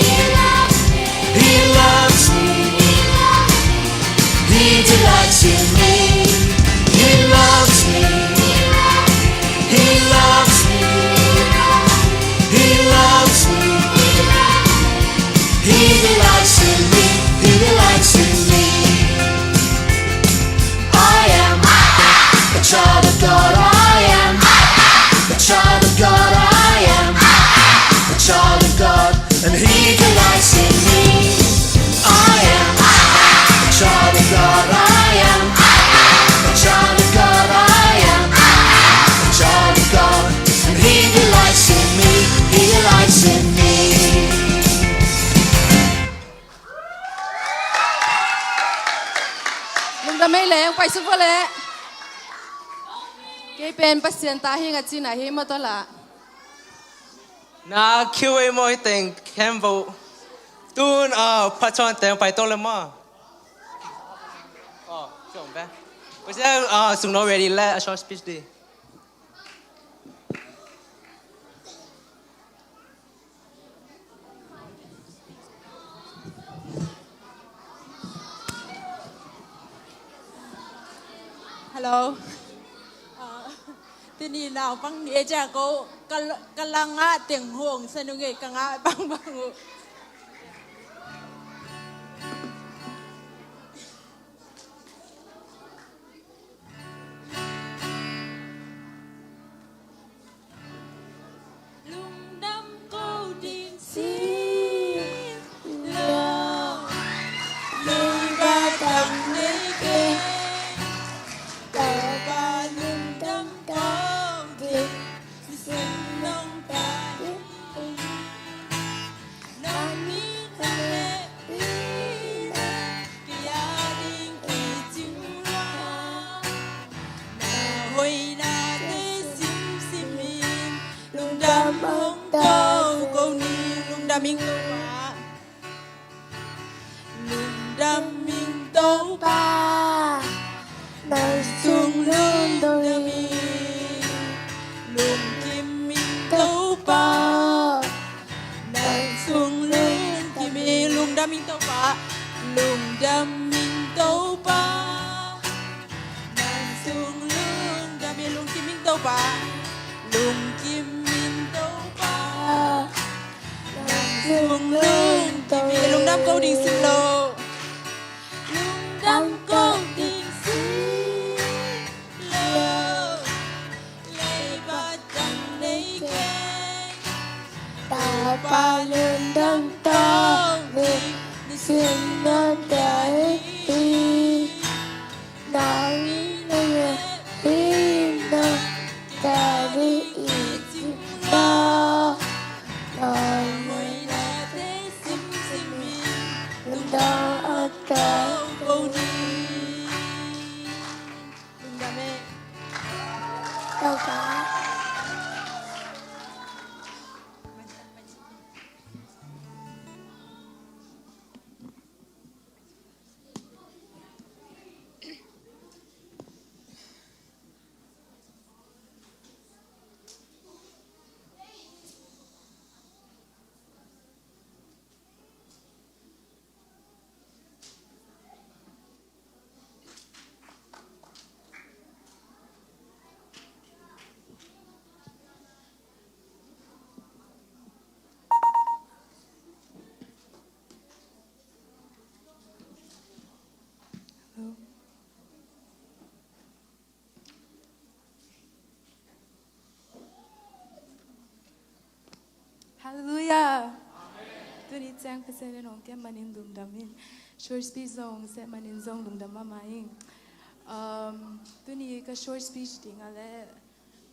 He loves me. He delights in me. He loves me. He loves me. He loves me. He delights in me. He delights in me. I am a child of God. I am a child of God. I am And he delights in me. I am a child of God. I am a child of God. I am a child of God. And he delights in me. He delights in me. Lungdam ei leng, paisuk vua leh. Kei pen Pasian ta hing a cina hi mawtaw la. Na kiu ei maw hi teng khem vo. Tun, ah, phatchuan teng pai to le maw. Oh, ciong pe. Pasian, ah, sung no ready le, a short speech di. Hello. Ah, tuni naupang ni e cia ko ka, ka langah teng hong sa nung e ka ngah bangbang uh. Lungdam ko ding si lo, leiba tam nei kei. Topa lungdam ko ding, Pasian nong ta ding. Nang mi ka leh pi na, kia ding i cing lua. Na hoinate simsim in, lungdam hong ko ko ni, lungdam ing Topa. Lungdam ing Topa, nang sung lungdam ing. Lungkim ing Topa, nang sung lungkim ing. Lungdam ing Topa, lungdam ing Topa. Nang sung lungdam ing, lungkim ing Topa. Lungkim ing Topa. Nang sung lungkim ing, lungdam ko ding sim lo. Lungdam ko ding sim lo. Leiba tam nei kei. Topa lungdam ko ding, Pasian nong ta ding. Nang i na ya i na ta ding i cing lo. Nang i na te simsim in, lungdam ko ding. Lungdam e. Topa. Halleluiah. Tuni ciang Pasian in hong kem manin lungdam in, short speech zong seh manin zong lungdam mahmah ing. Um, tuni ka short speech ding a leh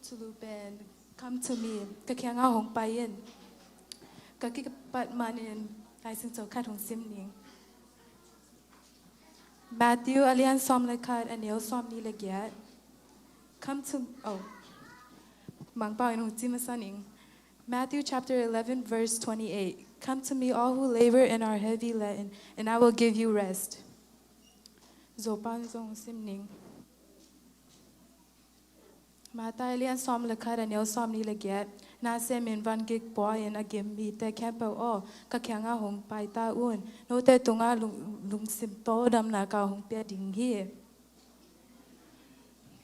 thulu pen, Come to me, ka kiangah hong pai in. Ka kipat manin Lai Siangtho khat hong sim ning. Matthew a lian sawm le khat, a neu sawm nih le giat. Come to, oh. Mangpau in hong ci masa ning. Matthew chapter eleven, verse twenty-eight. Come to me, all who labor and are heavy laden, and I will give you rest. Zopau in zong sim ning. Matthai a lian sawm le khat, a neu sawm nih le giat. Na sem in van gik pua in a gim mite khempeuh aw, ka kiangah hong pai ta un. Note tungah lung, lungsim tawldamna ka hong pia ding hi.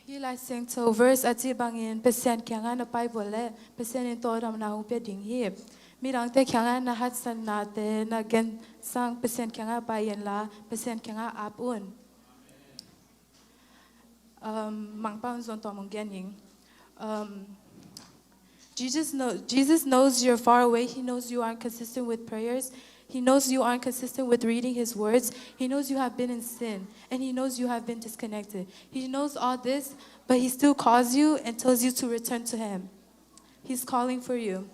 Hih Lai Siangtho verse a cih bangin Pasian kiangah na pai vua leh Pasian in tawldamna hong pia ding hi. Midangte kiangah na haksatnate na gen sang Pasian kiangah pai in la, Pasian kiangah ap un. Um, Mangpau in zong tawm hong gen ning. Um, Jesus, know, Jesus knows you're far away. He knows you aren't consistent with prayers. He knows you aren't consistent with reading his words. He knows you have been in sin, and he knows you have been disconnected. He knows all this, but he still calls you and tells you to return to him. He's calling for you.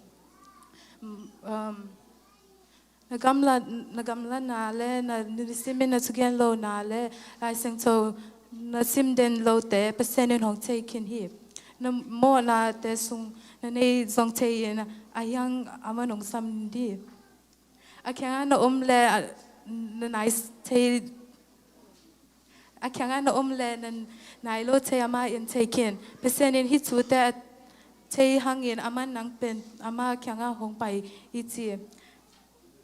Mm, um, Na gamla, na gamlana le na nisim in na thugen lona le Lai Siangtho na sim den lote Pasian in hong thei khin hi. Na mawhnate sung na nei zong thei in a hiang amah in hong sam ding. A kiangah na om le a, na nai thei A kiangah na om le na nai lo thei amah in thei khin. Pasian in hih thute a thei hangin amah nang pen amah kiangah hong pai hi ci.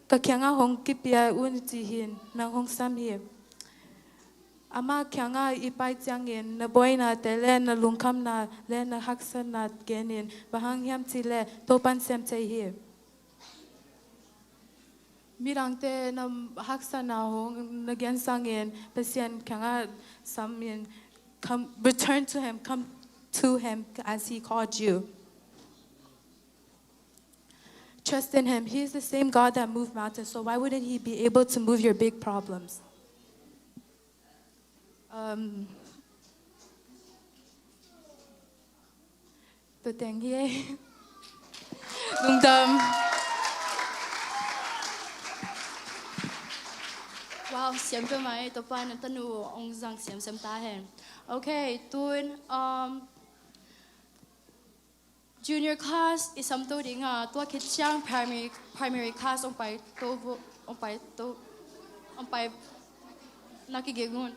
Ka kiangah hong kipia un ci-in nang hong sam hi. Amah kiangah i pai ciangin na buainate le na lungkhamna le na haksatna genin bang hang hiam cih leh Topan sem thei hi. Midangte na haksatna hong na gen sangin Pasian kiangah samin, come, return to him, come to him as he called you. Trust in him. He is the same God that moved mountains, so why wouldn't he be able to move your big problems? Um, tua teng hi e. Lungdam. Wow, siam peuhmah e, Topa in a tanu hong zang siamsiam ta hen. Okay, tun, um, junior class i samto ding a, tua khit ciang primary, primary class hong pai to vo, hong pai to, hong pai na kiging un.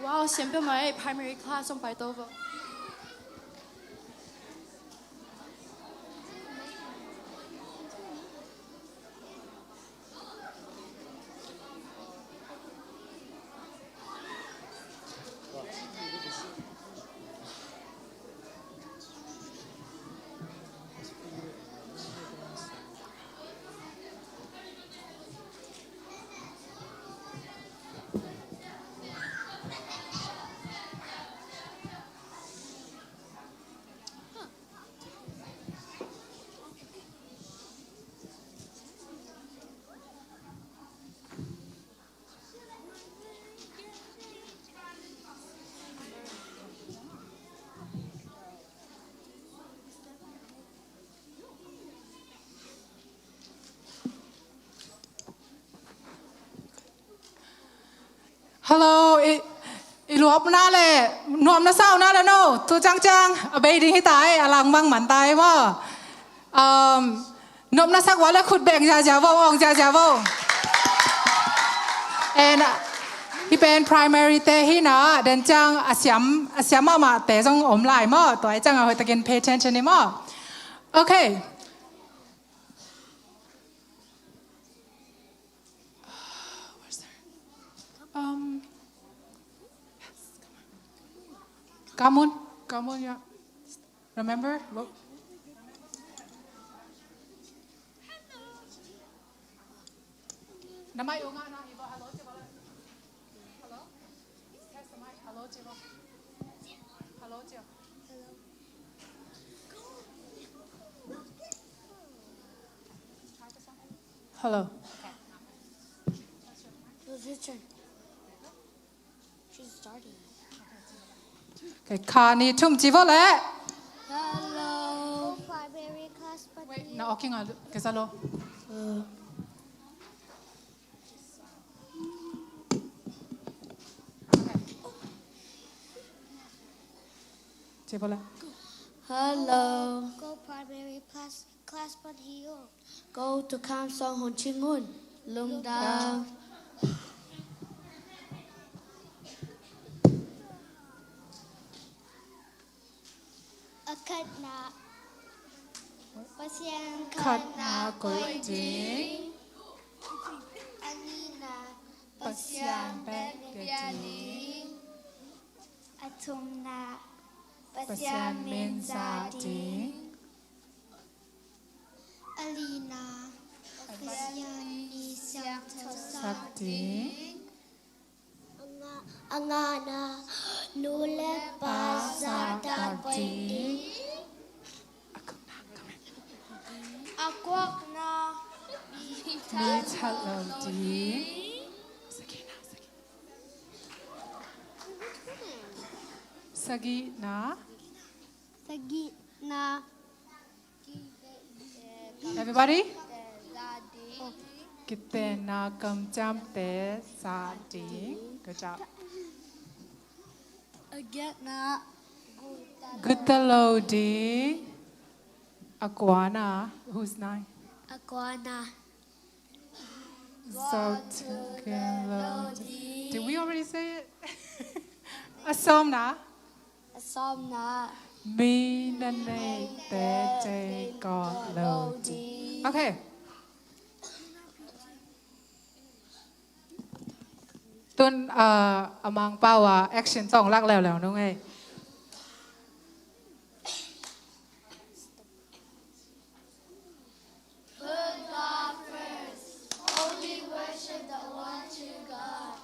Wow, siam peuhmah ei, primary class hong pai to vo. Hello, i, i luapna le nuamna sauna le no, tu ciangciang a bei ding hi ta ei, a langmang man ta ei maw. Um, nopna sak ua le khut beng ziazia vo, awng ziazia vo. And, uh, hi pen primary te hi na, den ciang a siam, a siam mahmah te zong om lai maw, tua i ciang a hoih takin pay attention ni maw. Okay. Um, come on. Come on, come on, yeah. Remember? Look. Na mai unga na ibo hello ci ba la. Hello? Test the mic. Hello ci ba. Hello ci. Hello. It was your turn. She's starting. Okay, khat, nih, thum ci vo le. Hello. Primary class. Wait, na oking a kesa lo. Ci vo le. Hello. Ko primary class, class pan hi o. Ko Tukham Sawng Hon Cing Un. Lungdam. A khatna, Pasian khatna koih ding. A nihna, Pasian bek bia ding. A thumna, Pasian min za ding. A lina, Pasian mi siangthosak ding. A nga, a ngana, nu le pa zahtak ding. A kuakna, mi that lo ding. Sagihna. Sagihna. Everybody? Kitenna kamciamte za ding. Good job. A giatna. Guta lo ding. A kuana. Who's nine? A kuana. Did we already say it? A sawmna. A sawmna. Mi na neihte ceih kawh lo ding. Okay. Tun, uh, a Mangpau a action tawng lak leuleu nung ei. Put God first. Only worship the one true God.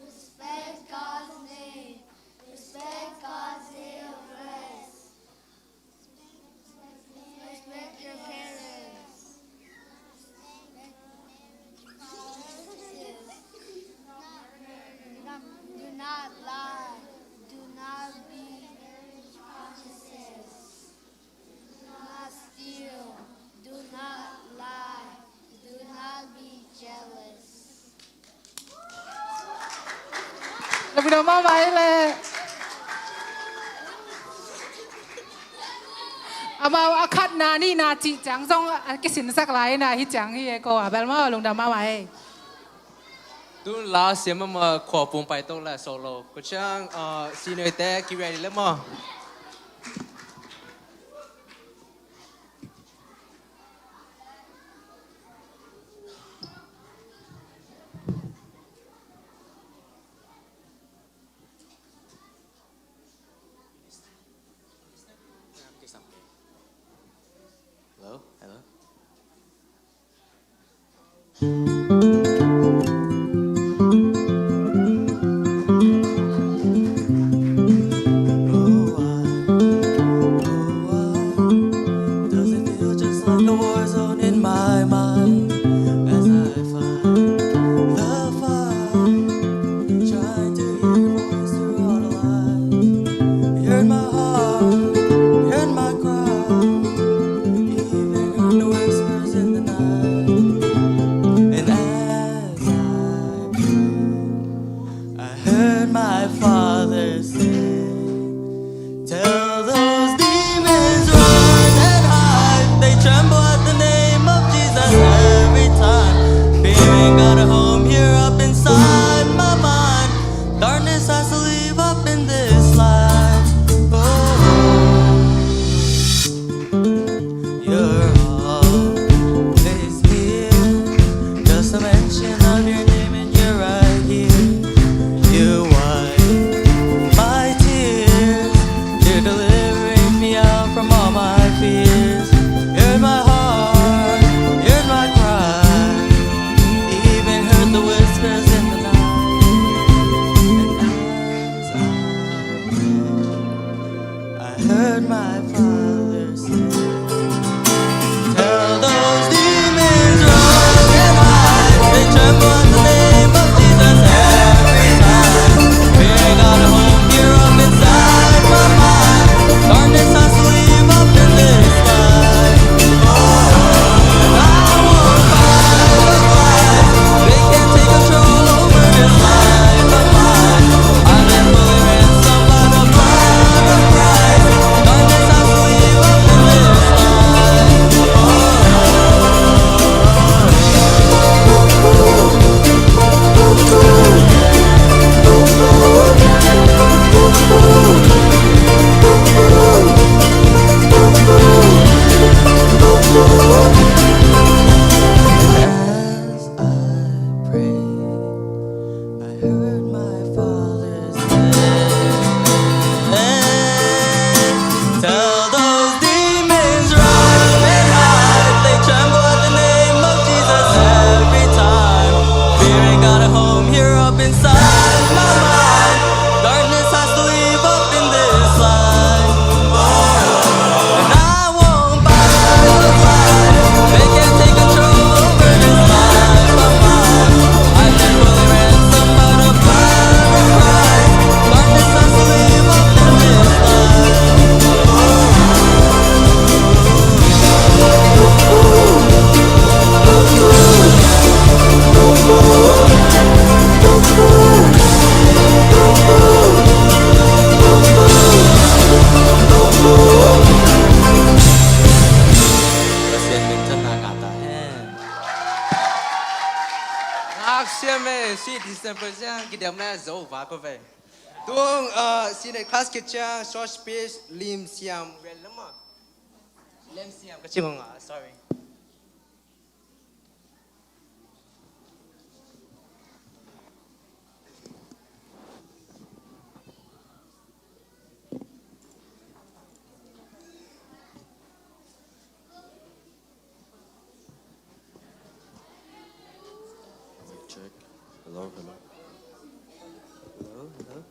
Respect God's name. Respect God's day of rest. Respect your parents. Do not lie. Do not be promises. Do not steal. Do not lie. Do not be jealous. Lungdam mahmah ei le. Amau a khatna nihna cih ciang zong a kisinsak lai na hi ciang hi e ko a bel maw, lungdam mahmah ei. Tun la siam mahmah, khua pum pai tok leh solo. Ko ciang, uh, senior te, ki ready le maw? Hello? Hello? Oh, I, oh, I, does it feel just like a war zone in my mind as I fight the fight, trying to hear your voice through all the lies? You heard my heart, you heard my cry, even heard the whispers in the night. And as I prayed, I heard my father say, "Tell those demons run and hide." They tremble at the name of Jesus every time. Fear ain't got a home here up inside my mind. Darkness has to leave up in this life. Oh, you're always here. Just a mention of your name and you're right here. You wipe my tears. You're delivering me out from all my fears. You're my heart, you're my cry. Even heard the whispers in the night. And as I I heard my father say, "Tell those demons run and hide." They tremble at the name of Jesus every time. Fear got a home here up inside my mind. Darkness has to leave up in this life. Oh, I won't fight the fight. They can't take control over this life of mine. I've been fully ransomed by the blood of Christ. Darkness has to leave up in this life. As I pray, I heard my father say, "Tell those demons run and hide." They tremble at the name of Jesus every time. Fear ain't got a home here up inside my mind. Darkness has to leave up in this life. And I won't fight the fight. They can't take control over this life of mine. I've been fully ransomed by the blood of Christ. Darkness has to leave up in this life. Pasian min thanna ngah ta hen. Ngak siam e, si December ciang kidem le zo va ko ve. Tung, uh, senior class khit ciang short speech, Lim Siam, well, lama. Lim Siam, ka cing ngah, sorry. Check. Hello, hello. Hello, hello.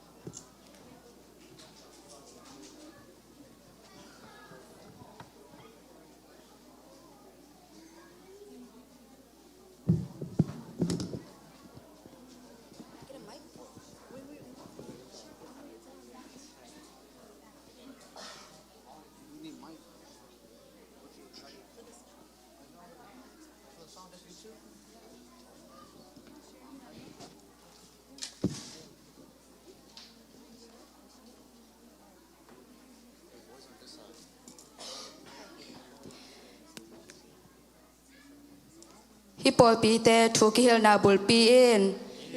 Hih pawlpite thu kihilhna bulpi in.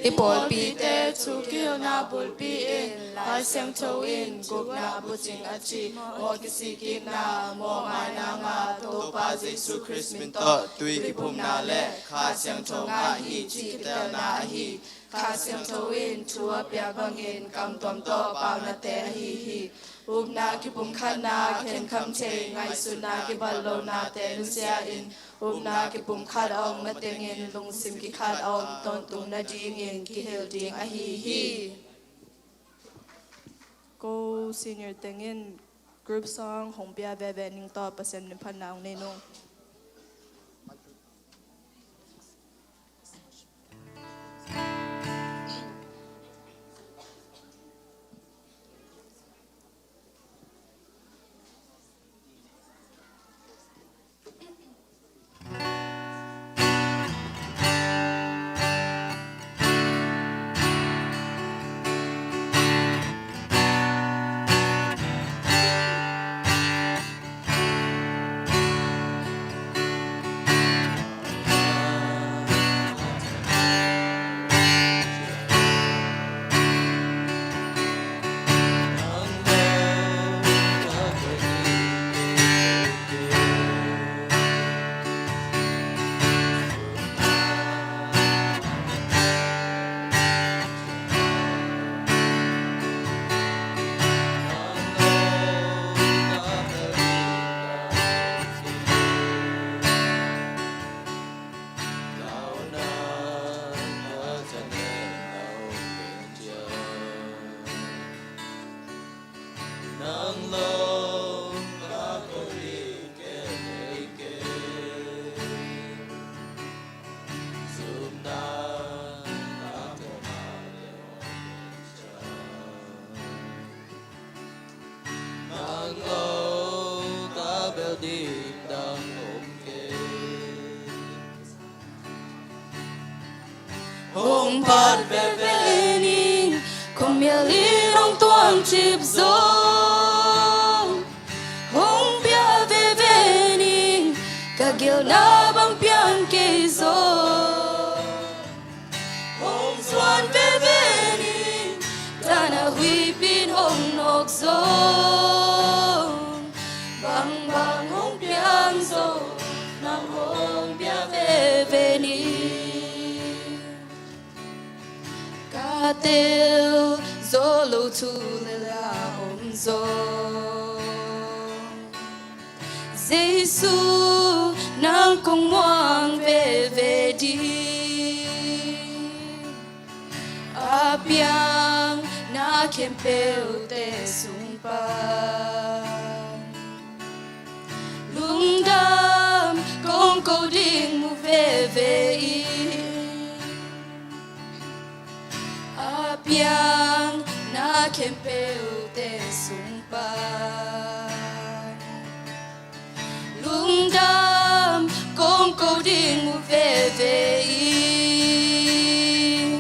I pawlpite thu kihilna bulpi in Lai Siangtho in gupna bucing a cih mawh kisikkikna mawhmaina ngah Topa Jesuh Khrist min tawh tui kiphumna le Kha Siangtho ngah hi cih kitelna ahi. Kha Siangtho in thu a piak bangin kam tuam tawh paunate ahi hi. Upna kipumkhatna, khenkhamthei, ngaihsutna kibat lonate nusia in upna kipumkhat a om matengin lungsim kikhat a om tawntung nadingin kihel ding ahi hi. Ko senior tengin group song hong pia veve ning tawh Pasian min phatna hong nei nung. Nang lo ka bel ding dang om kei. Hong phat veve ning, khuamial in hong tuamcip zong. Hong pia veve ning, ka gelna bang piang kei zong. Hong zuan veve ning, tana huipin hong nawk zong. Bangbang hong piang zong, nang hong pia veve ning. Ka tel zo lo thu le la om zong. Jesu nang kong muang veve ding. A piang na khempeuhte sung pan. Lungdam kong ko ding mu veve in. A piang na khempeuhte sung pan. Lungdam kong ko ding uh veve in.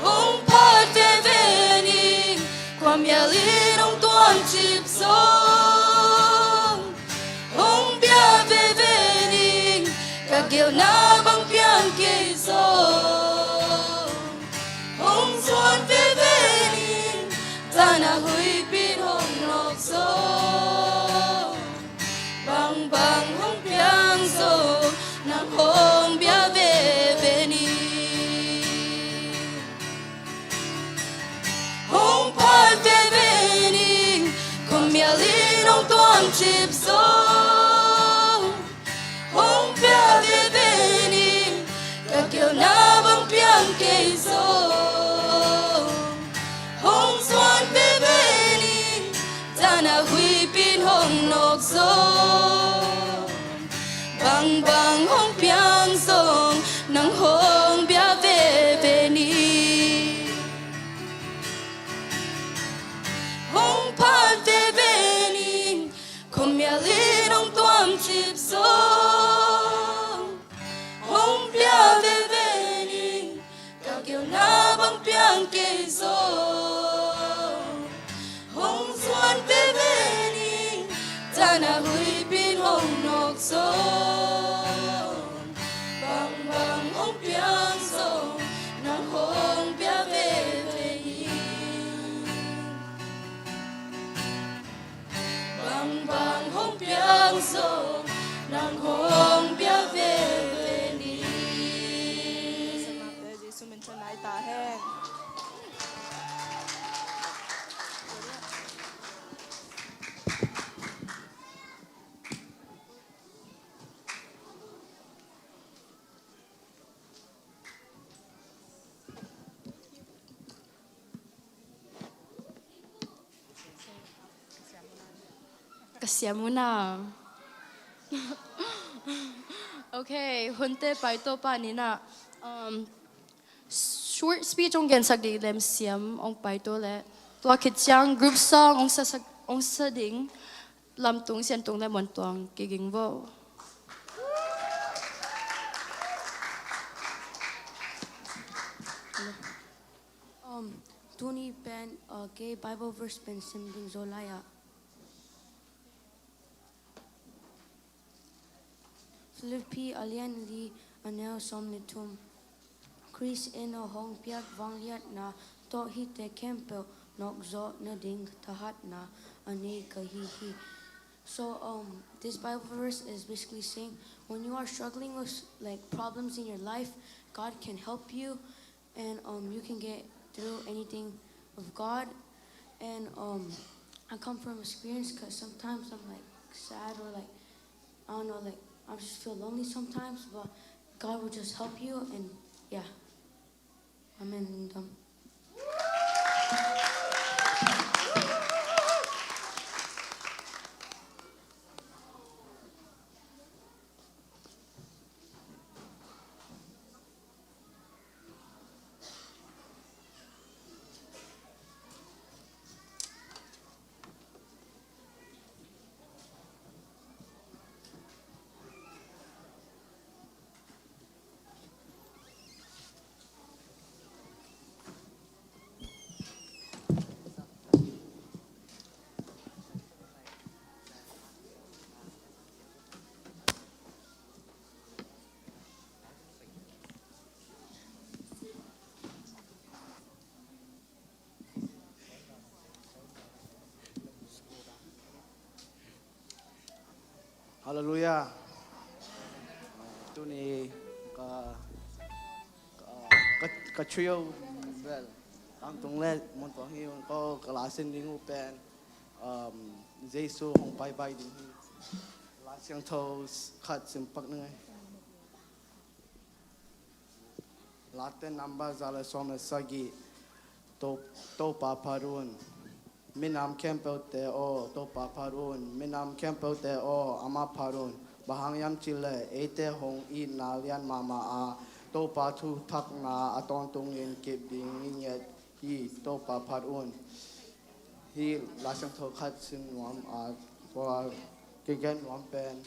Hong phat veve ning, khuamial in hong tuamcip zong. Hong pia veve ning, ka gelna bang piang kei zong. Hong zuan veve ning, tana huipin hong nawk zong. Bangbang hong piang zong, nang hong pia veve ning. Hong phat veve ning, khuamial in hong tuamcip zong. Hong pia veve ning, ka gelna bang piang kei zong. Hong zuan veve ning, tana huipin hong nawk zong. Bangbang hong piang zong, nang hong pia veve ning. Hong phat veve ning, khuamial in hong tuamcip zong. Hong pia veve ning, ka gelna bang piang kei zong. Hong zuan veve ning, tana huipin hong nawk zong. Bangbang hong piang zong. zong nang hong pia veve ni. Jesu min thang nai ta hen. Ka siam uh na. Ok, hunte paito pa ni na. Um, short speech hong gensak ding lem siam hong paito le. Tua khit ciang group song hong sa, hong sa ding Lamtung, Siantung le Muantuang kiging vo. Um, tuni pen, uh, kei Bible verse pen sim ding zo lai ah. Philippi a lian li a neu sawm le thum. Khrist in a hong piak vangliatna tawh hihte khempeuh nawkzawh nading thahatna a nei ka hi hi. So, um, this Bible verse is basically saying when you are struggling with, like, problems in your life, God can help you, and, um, you can get through anything with God. And, um, I come from experience 'cause sometimes I'm, like, sad or, like, I don't know, like, I just feel lonely sometimes, but God will just help you, and yeah. Amen. Lungdam. Halleluiah. Tuni ka, ka, ka, ka trio bel Lamtung le Muantuang hi ung, ko ka la sim ding uh pen, um, Jesu hong paipai ding hi. Lai Siangtho khat sim pak ning ei. Late number za le sawm le sagih. To, Topa phat un. Minam khempeuhte aw, Topa phat un. Minam khempeuhte aw, amah phat un. Bang hang hiam cih leh eite hong itna lian mahmah a, Topa thuthakna a tawntungin kip ding i ngiat hi. Topa phat un. Hih Lai Siangtho khat sim nuam a, tua kigen nuam pen.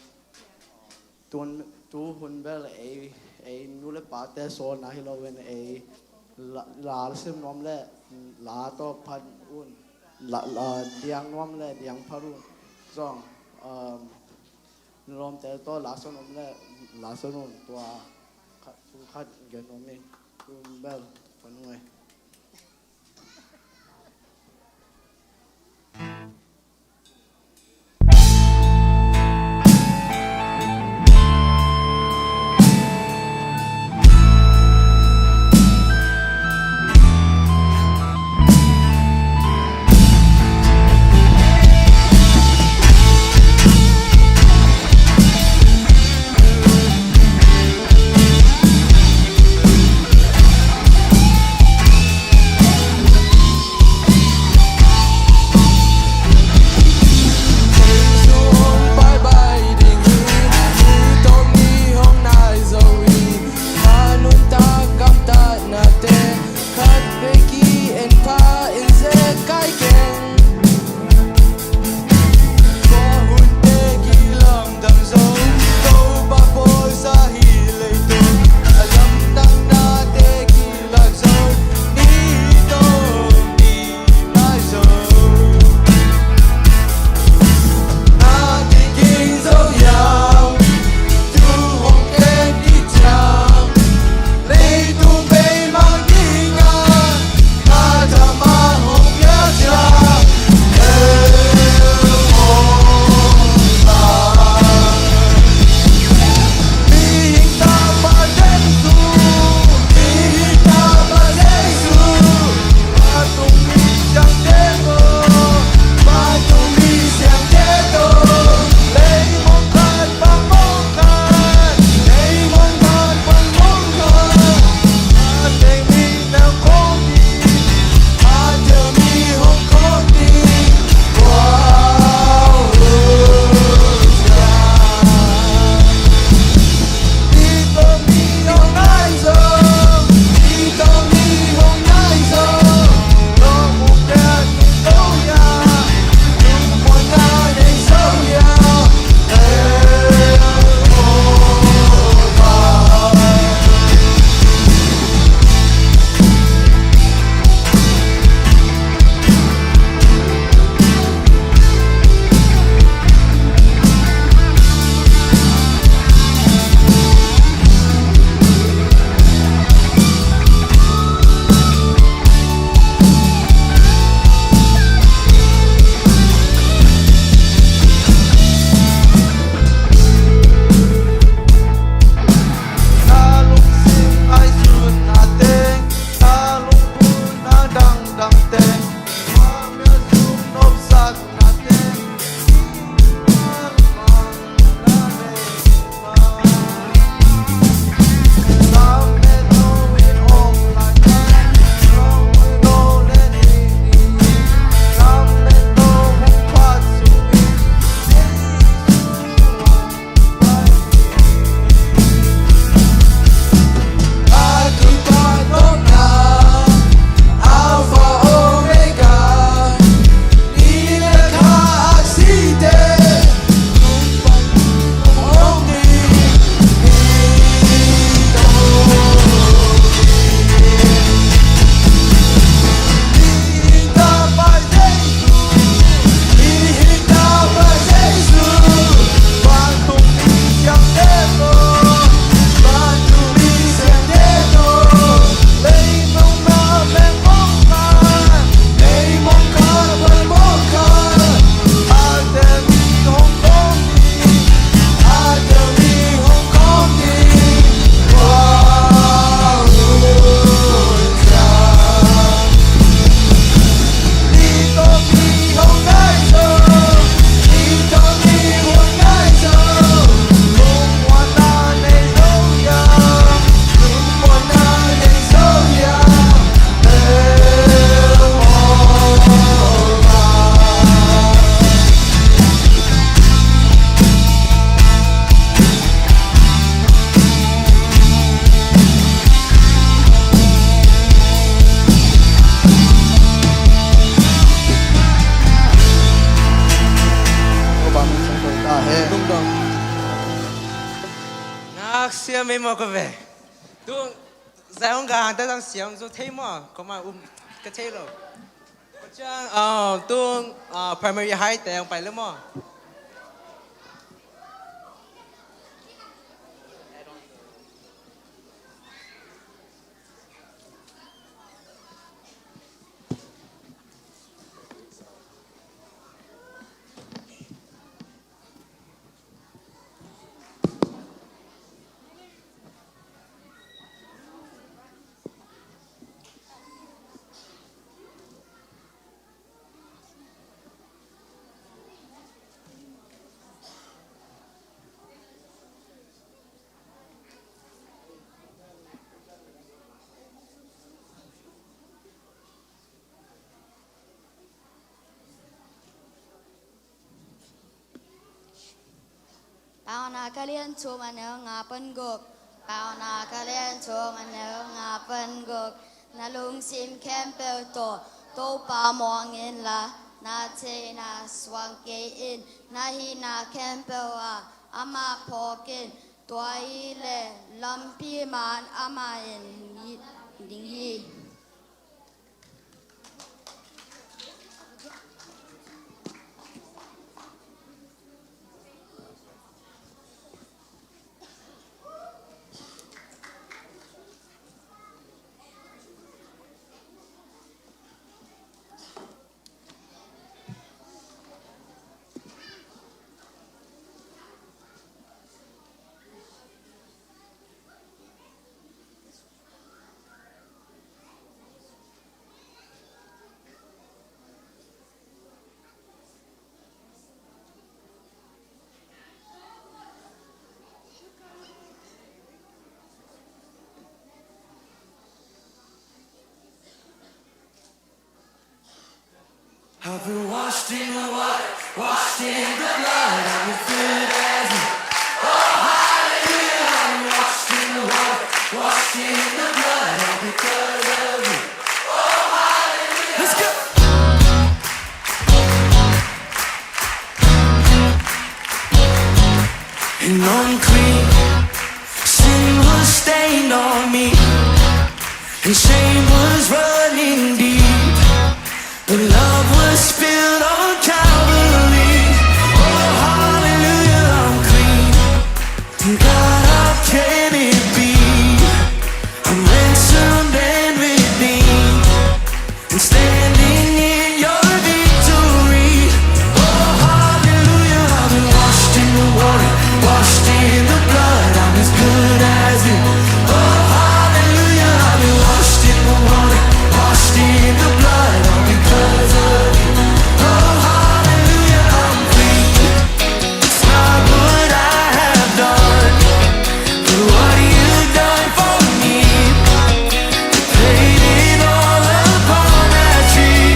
Tun, tu hun bel ei, ei nu le pate sawlna hi loin ei la, la sim nuam le la tawh phat un, la, la diang nuam le diang phat un. Zong, um, lawmte tawh la sawn nuam le la sawn un, tua khat, tu khat gen nuam hi. Tu bel phat un ei. Siam ei maw ka ve. Tung zai hong gang ta zang siam zo thei maw? Ko ma um ka thei lo. Ko ciang, ah, tung, ah, primary high te hong pai le maw? Paunak a lian thum a neu nga pan guk. Paunak a lian thum a neu nga pan guk. Na lungsim khempeuh tawh Topa muang inla, na theihna suang kei in. Na hihna khempeuh ah amah phawk in. Tua hileh lampi man amah in hong it ding hi. I've been washed in the water, washed in the blood, I'm as good as new. Oh, hallelujah, I've been washed in the water, washed in the blood, all because of you. Oh, hallelujah. Let's go. And unclean sin was stained on me, and shame was running deep. But love was spilled on Calvary. Oh, hallelujah, I'm clean. God, how can it be? I'm ransomed and redeemed, and standing in your victory. Oh, hallelujah, I've been washed in the water, washed in the blood. I'm as good as new. Oh, hallelujah, I've been washed in the water, washed in the blood, all because of you. Oh, hallelujah, I'm free. It's not what I have done, but what you've done for me. Paid it all upon that tree.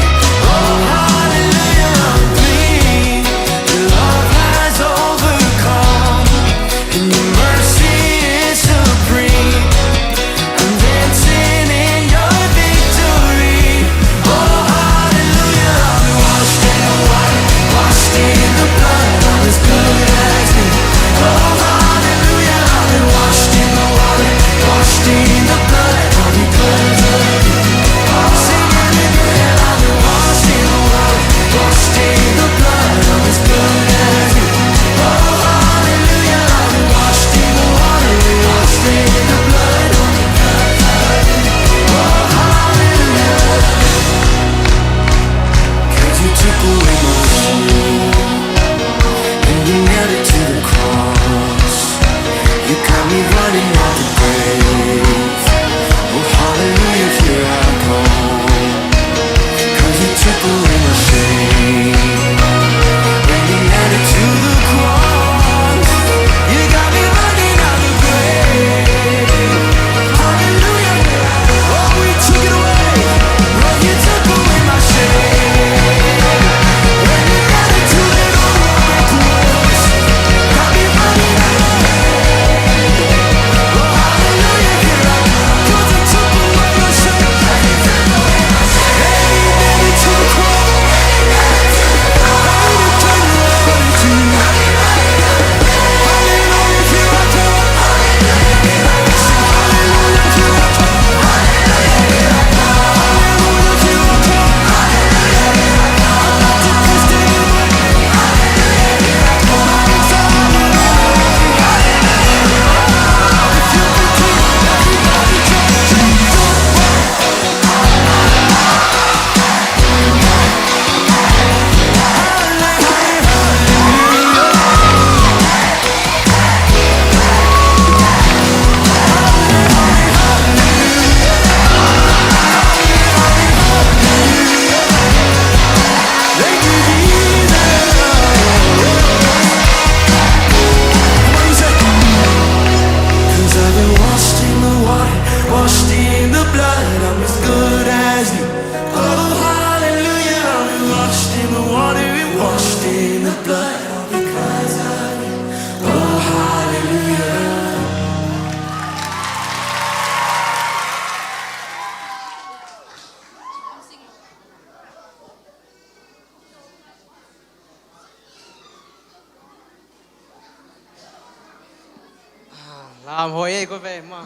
Lam hoi ei ko ve maw.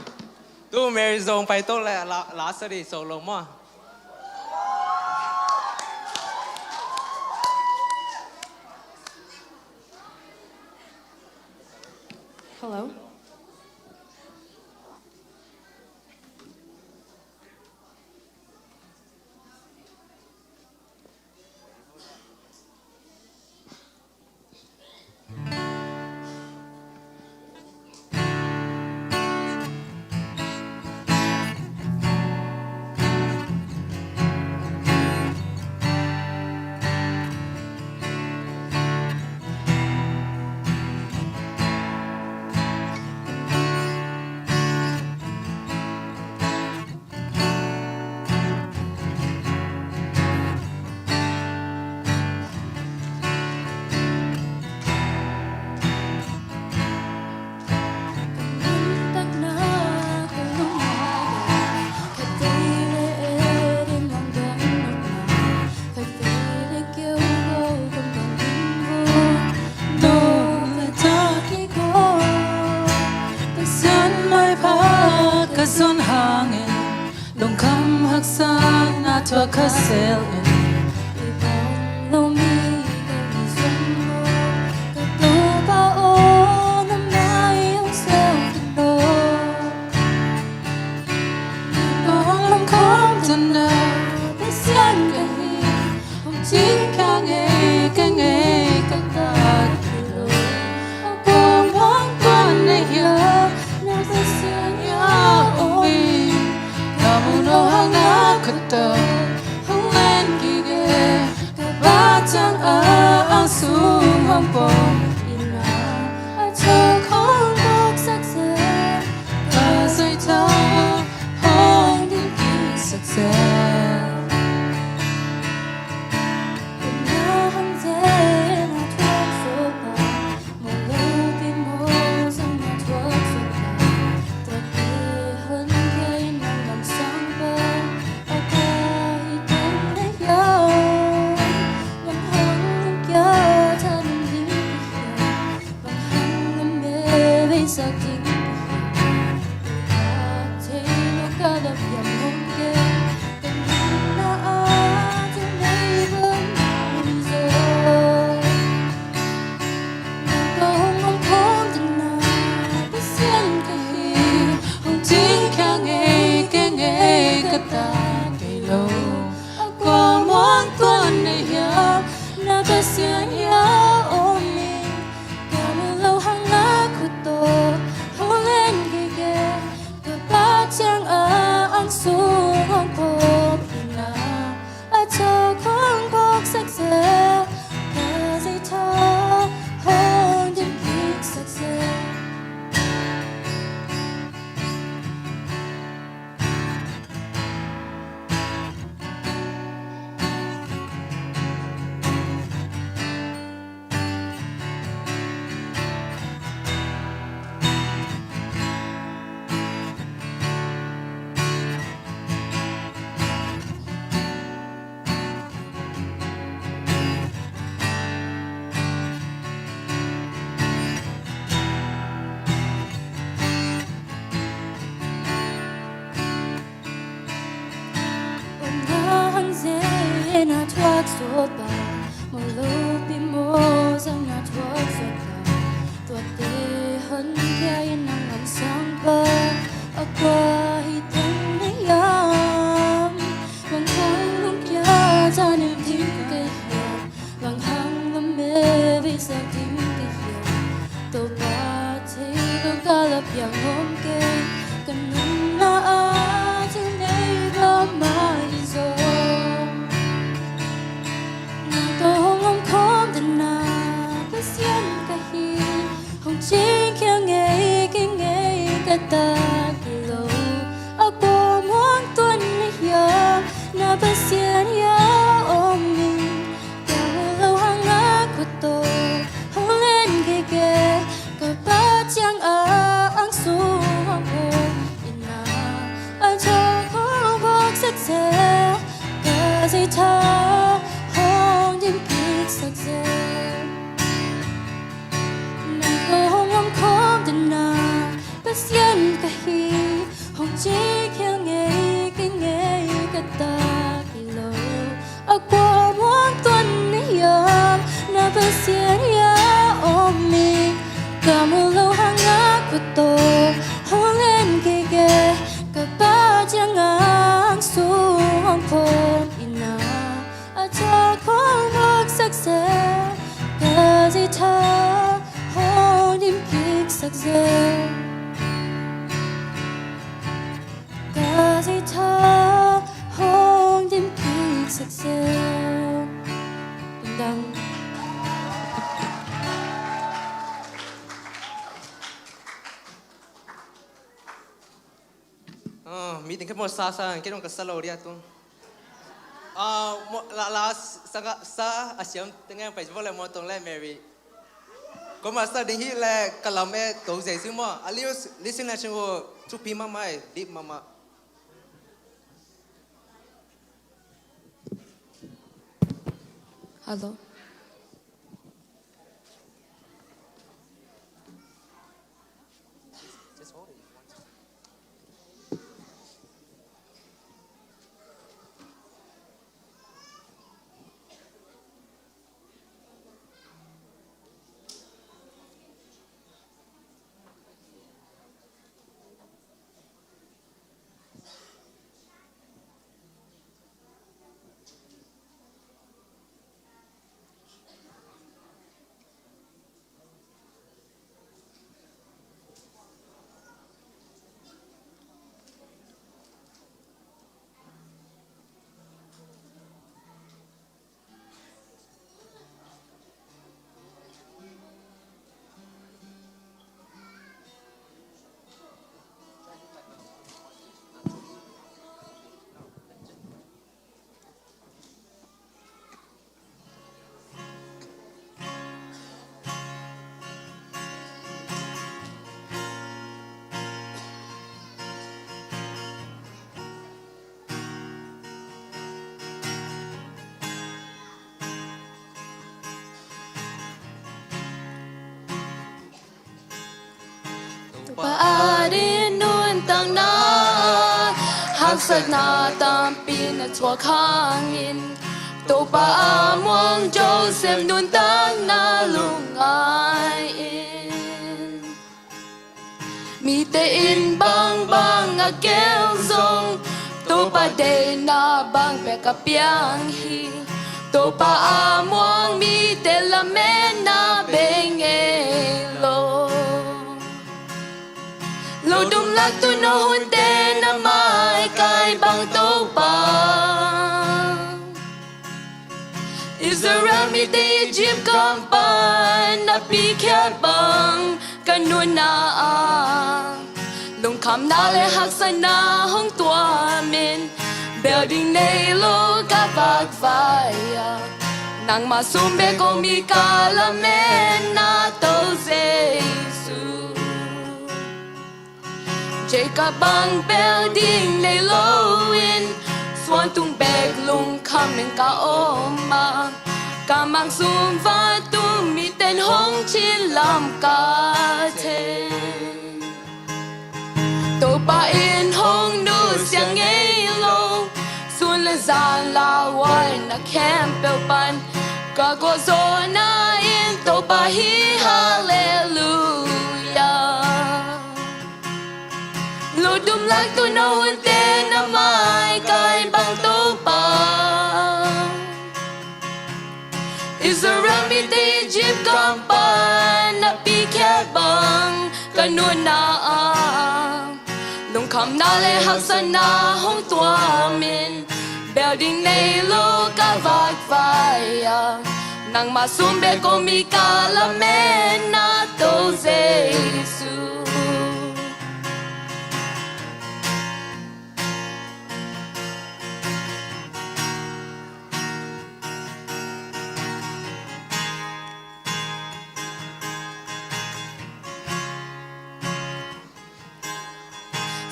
Tu Mary zong pai to le la, la sari so lo maw. Hello. Pasian maipha ka zon hangin lungkham haksatna thuak ka sel in. I bang lo mi ka i zon lo, ka Topa aw, na mai hong sel ka lo. Nang tawh hong lungkham tana Pasian ka hi, hong cingkhia ngei ka ngei ka tat kei lo. A kuamah tuan na hiam, na Pasian hiam om in. Ka mu lo hang na khuato hong len gige, ka bat ciang a ang sung hong pom in a, a thawk hong bawksak zel, ka zaitha hong din kiksak zel. Kum na hong zen a thuak sawt a, maw lopi maw zang a thuak sawt a, tuate hong kia in a lamsang pa, a ka hi teng na hiam, bang hang lam kia tha lam ding ka hiam, bang hang lam me vei sak ding ka hiam. Thei lo ka lap hiam hong ke, ka nunna a thei nei bang mai zaw. Nang tawh hong lungkham tana Pasian ka hi, hong cingkhia ngei ka ngei ka tat kei lo. A kuamah tuan na hiam, na Pasian hiam om in. Ka mu lo hang na khuato hong len gige, ka bat ciang a ang sung hong pom in a, a thawk hong bawksak zel, ka zaitha hong din kiksak zel. Om na hang zen a thuak sawt pa, maw lopi maw zang a thuak sawt pa, tuate hong kia in a lamsang pa, a kua hi teng na hiam, bang hang lungkia tha lam ding ka hiam, bang hang lam me vei sak ding ka hiam. Topa thei lo ka lap hiam hong ke, ka nunna a thei nei bang mai zaw. Nang tawh hong lungkham tana Pasian ka hi, hong cingkhia ngei ka ngei ka tat kei lo. A zel, ka zeitha hong dim kik sak zel. Dang. Ah, meeting khat maw, sa sa, kei dong ka sa lo dia tung. Ah, maw, la, la, sa, sa, a siam tengah pai, maw le maw tong le Mary. Ko maw sa ding hi le ka lam e to zei si maw. A liu, listen na sing wo, thupi mahmah e, deep mahmah. Hello. Topa adingin nuntakna, haksatna tampi na thuak hangin, Topa a muang Joseph nuntakna lungngai in. Mite in bangbang a gelh zong, Topa deihna bang bek a piang hi. Topa a muang mite lametna bei ngei lo. Lo dum lak tuuno hunte na maikai bang Topa, Israel mite Egypt gam pan na pikhiat bang ka nunna ah, lungkhamna le haksatna hong tuam in, bel ding nei lo ka vakvai ah, nangma sung bek om hi ka lametna Topa Jesu. Jacob bang bel ding nei loin, suan tung bek lungkham in ka om a, ka mang sung vantung miten hong cin lam ka thei. Topa in hong nusia ngei lo, sun le zan lauhuaina khempeuh pan ka gualzawhna in Topa hi, halleluiah. Lo dum lak tuuno hunte na maikai bang Topa, Israel mite Egypt gam pan na pikhiat bang ka nunna ah, lungkhamna le haksatna hong tuam in, bel ding nei lo ka vakvai ah, nangma sung bek om hi ka lametna Topa Jesu.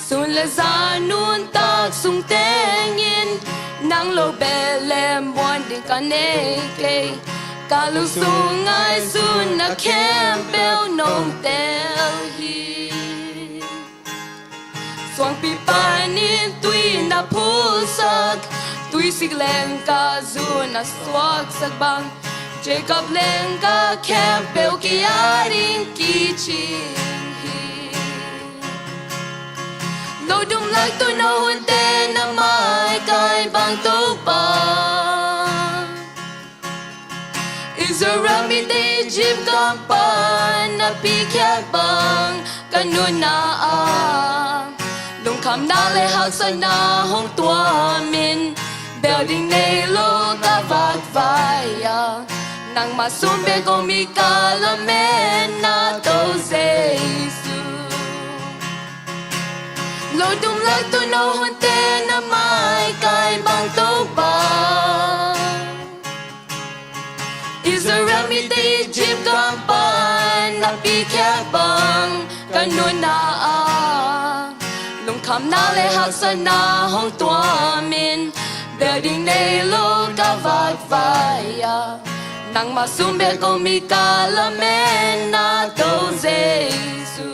Sun le zan nuntak sung tengin, nang lo beh le muan ding ka nei kei. Ka lungsung ngaihsutna khempeuh nong tel hi. Suangpi panin tui na phulsak, tuisik lengka zu na suaksak bang, Jacob lengka khempeuh kei ading kicing hi. Lo dum lak tuuno hunte na maikai bang Topa, Israel mite Egypt gam pan na pikhia bang ka nunna ah lungkhamna le haksatna hong tuam in, bel ding nei lo ka vak vai a, nangma sum bek om hi ka lametna Topa Jesu. Lo dum lak tuuno hunte na maikai bang Topa, Israel mite Egypt gam pan na pikhia bang ka nunna ah lungkhamna le haksatna hong tuam in, bel ding nei lo ka vak vai a, nangma sum bek om hi ka lametna Topa Jesu.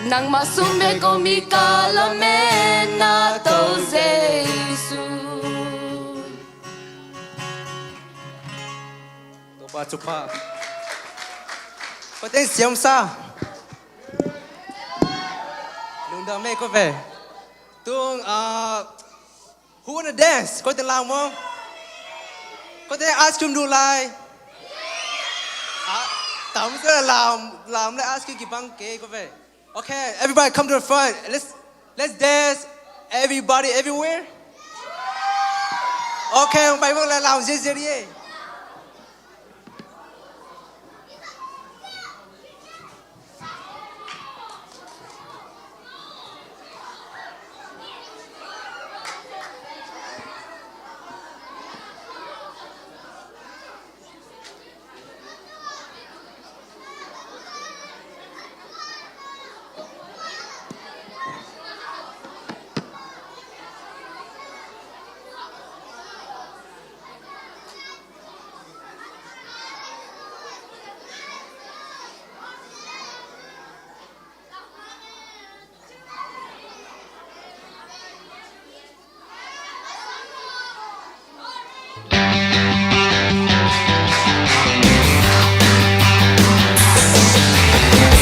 Nangma sum bek om hi ka lametna Topa Jesu. Topa thupha. Kote siam sa. Lungdam e ko ve. Tung, ah, who wanna dance? Kote lam mo? Kote ice cream duh lai? Ah, tam se lam, lam le ice cream kibang kei ko ve. Okay, everybody come to the front. Let's, let's dance. Everybody everywhere. Okay, hong pai bang le lam ziahziah dih e.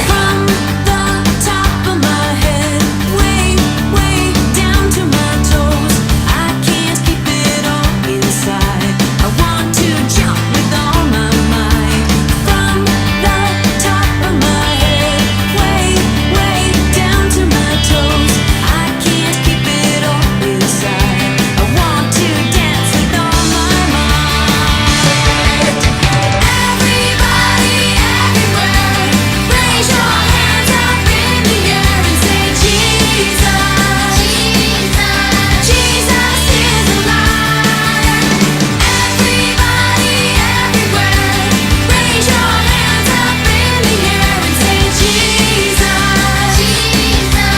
From the top of my head, way, way down to my toes, I can't keep it all inside. I want to jump with all my might. From the top of my head, way, way down to my toes, I can't keep it all inside. I want to dance with all my might. Everybody, everywhere, raise your hands up in the air and say, "Jesus, Jesus, Jesus is alive." Everybody, everywhere, raise your hands up in the air and say, "Jesus, Jesus,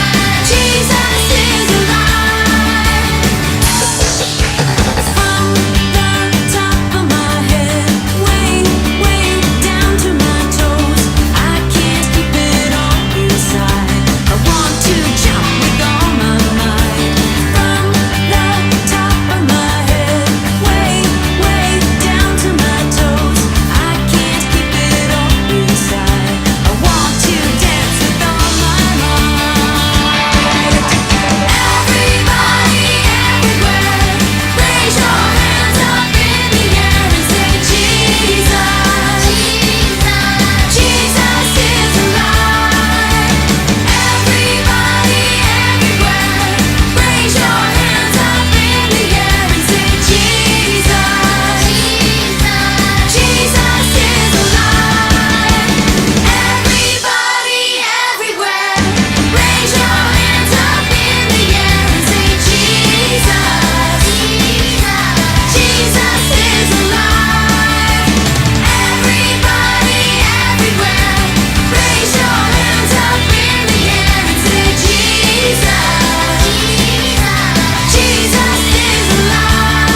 Jesus is alive." From the top of my head, way, way down to my toes, I can't keep it all inside. I want to jump with all my might. From the top of my head, way, way down to my toes, I can't keep it all inside. I want to dance with all my might. Everybody, everywhere, raise your hands up in the air and say, "Jesus, Jesus, Jesus is alive." Everybody, everywhere, raise your hands up in the air and say, "Jesus, Jesus, Jesus is alive." Everybody, everywhere, raise your hands up in the air and say, "Jesus, Jesus, Jesus is alive." Everybody, everywhere, raise your hands up in the air and say, "Jesus, Jesus, Jesus is alive."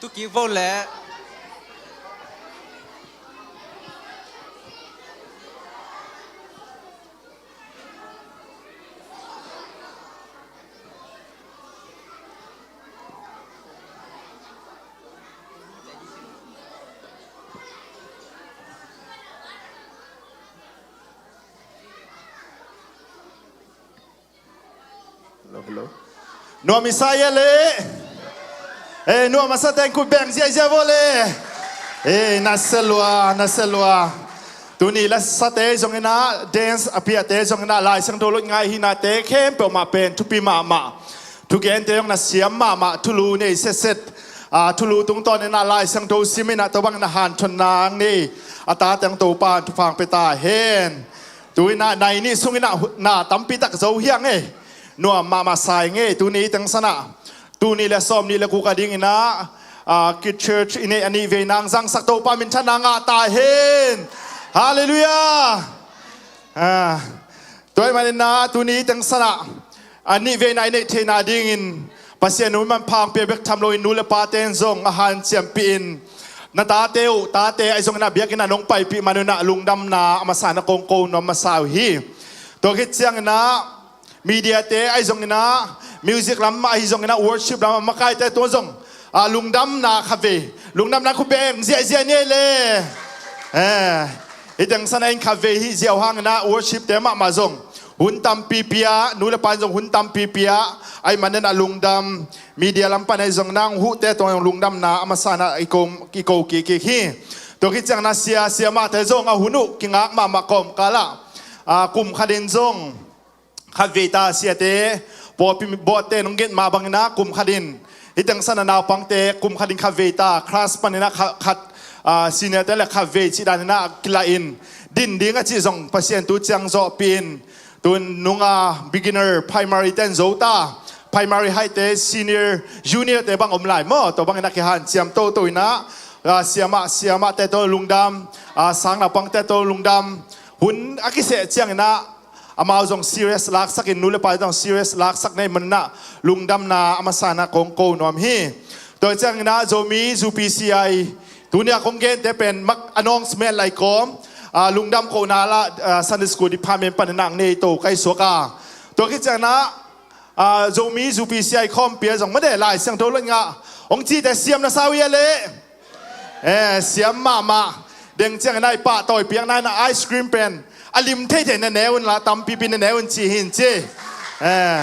Tu kik vo leh. Hello. Nuam i sa ia le. Eh, nuam a sa teng khut beng ziahziah vua le. Eh, na se lua, na se lua. Tuni la sate zong ina, dance a piate zong ina, Lai Siangtho lot ngai hinate khempeuh mah pen thupi mahmah. Thugente zong na siam mahmah, thulu nei setset. Ah, thulu tungtawn ina Lai Siangtho sim ina, tua bang ina hanthon nang nei. A tate zong Topa thupha pia ta hen. Tu ina nai nih sung ina na tampi tak zo hiang e. Nuam mahmah sa ing e, tuni teng sana. Tuni le sawm nih le guk a ding ina, ah, Kid Church i neih a nih vei nang zangsak Topa minthanna ngah ta hen. Halleluiah. Ah, tua ahih manin na tuni teng sana a nih vei na i neih theihna dingin Pasian in manpha pia bek tham loin nu le pate in zong a hanciampih in na tate uh, tate ahi zong ina biakinn ah nong paipih man un ah lungdamna a masa na kong ko nuam masa uh hi. Tua khit ciang ina mediate ahi zong ina, music lam ahi zong ina, worship lam a makaite tua zong, ah, lungdamna khatvei, lungdamna khut beng ziahziah ni le. Eh, i teng sana in khatvei hi ziau hang ina worship te mahmah zong hun tampi pia, nu le pa in zong hun tampi pia, ahih manin a lungdam, media lam pan ahi zong ina huhte tua zong lungdamna a masa na i ko, i ko kik kik hi. Tua khit ciang ina sia, siamahte zong a hun uh kingak mahmah kawmkal ah, ah, kum khat in zong khatvei ta siate, pawlpi bawhte nong gen mah bang ina kum khat in, i teng sana naupangte kum khat in khatvei ta, class pan ina kha-, khat, ah, senior te le khatvei cih dan ina kilah in, din ding a cih zong Pasian tu ciang zawhpih in, tun nunga beginner primary te in zo ta, primary high te senior junior te bang om lai maw, tua bang ina kihanciam toto ina, ah, siamah, siamahte tawh lungdam, ah, sang naupangte tawh lungdam, hun a kiseh ciang ina, amau zong serious laksak in, nu le pa zong serious laksak na hih manin ah lungdamna a masa na kong ko nuam hi. Tua ciang ina Zomi U P C I, tuni a kong gente pen mak announcement lai kawm, ah, lungdam kohna la, ah, Sunday School Department pan ina ang nei to kai suak a. Tua khit ciang ina, ah, Zomi U P C I khawmpi ah zong made Lai Siangtho lot ngah hong cite siam na sa uh hia le. Eh, siam mahmah. Deng ciang ina i pahtawi piakna ina ice cream pen a lim theithei na ne un la, tampipi na ne un ci hi in ci. Eh,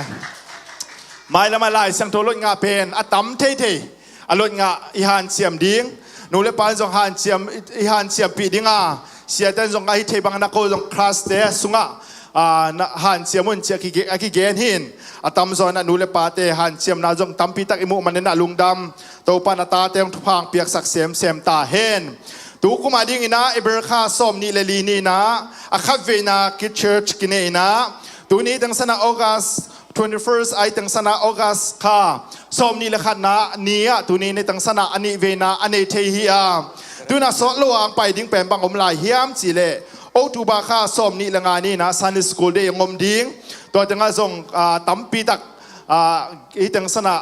mailam ah Lai Siangtho lot ngah pen a tam theithei a lot ngah i hanciam ding, nu le pa in zong hanciam, i hanciampih ding a, siate in zong a hi thei bang ina ko zong class te sungah, ah, na hanciam un ci a kige-, a kigen hi in, a tamzaw ina nu le pate hanciamna zong tampi tak i muh manin ah lungdam. Topa in a tate hong thupha hong piaksak semsem ta hen. Tu kum a ding ina April kha sawm nih le li ni ina a khatveina Kid Church kinei ina, tuni teng sana August twenty-first ahi teng sana August kha sawm nih le khatna ni ah tuni ni teng sana a nih veina a nei thei hi a. Tu ina sawt lo a ang pai ding pen bang om lai hiam cih leh October kha sawm nih le nga ni ina Sunday School Day ang om ding. Tua teng ah zong, ah, tampi tak, ah, i teng sana,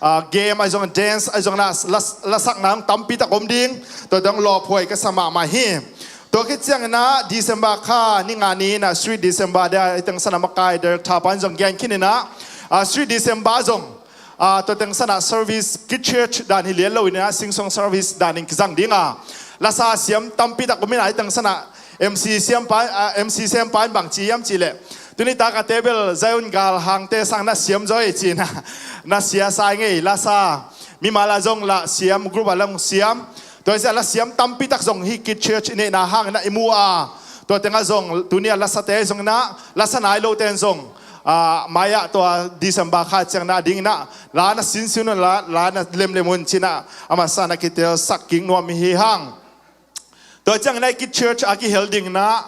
ah, game ahi zong, dance ahi zong ina, las-, lasakna tampi tak om ding. Tua teng lawphuai ka sa mahmah hi. Tua khit ciang ina December kha ni nga ni ina Sweet December dia i teng sana makai director pa in zong gen khin ina, ah, Sweet December zong, ah, tua teng sana service Kid Church dan hi lian lo ina sing song service dan in kizang ding a. Lasa siam tampi tak om ina i teng sana M C siam pa, ah, M C siam pa in bang ci hiam cih leh, tuni tak a table Zion gal hangte sang na siam zaw hi ci ina, na sia sa ing ei, lasa mimal ah zong la siam, group ah zong siam. Tua hi ciang la siam tampi tak zong hih Kid Church i neihna hang ina i mu a. Tua teng ah zong tuni a lasate zong ina, lasa nai lote in zong, ah, mai ah tua December kha ciang ina ding ina la na sinsin un la, la na lemlem un ci ina a masa na kitelsak kik nuam hi hang. Tua ciang ina Kid Church a kihel ding ina,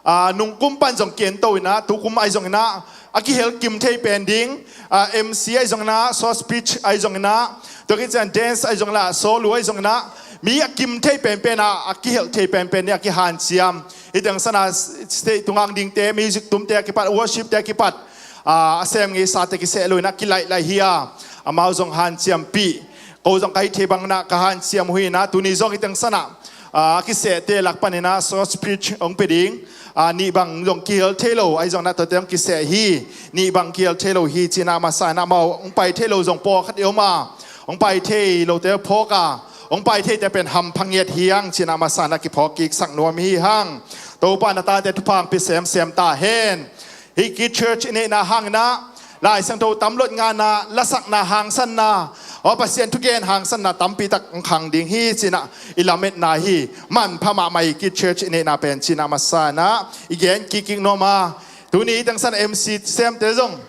ah, nungkum pan zong ki-en to ina, tukum ahi zong ina a kihel kim thei pen ding, ah, M C ahi zong ina, short speech ahi zong ina, tua khit ciang dance ahi zong ina, solo ahi zong ina, mi a kim thei penpen a, a kihel thei penpen ni a kihanciam. Hih teng sana stage tungang dingte, music tumte a kipat, worship te a kipat, ah, a sem ngeisate kiseh lo ina kilaih laih hi a, amau zong hanciampih. Ko zong ka hih thei bang ina ka hanciam uh hi ina, tuni zong hih teng sana, ah, a kisehte lak pan ina short speech hong pia ding. Ah, nih bang zong kihel thei lo ahi zong ina tuate hong kiseh hi. Nih bang kihel thei lo hi ci ina a masa ina amau hong pai thei lo zong pawlkhat i om a, hong pai thei lote phawk a, hong pai theite pen hampha ngiat hi hang ci ina a masa ina kiphawk kiksak nuam hi hang. Topa in a tate thupha hong pia semsem ta hen. Hih Kid Church i neihna hang ina Lai Siangtho tam lot ngana, lasakna hangsanna, aw Pasian thugen hangsanna tampi tak hong khang ding hi cinah i lametna hi. Manpha mahmah hi, Kid Church i neihna pen cinah masa inah i gen kikkik nuam a. Tuni i tengsan M C semte zong,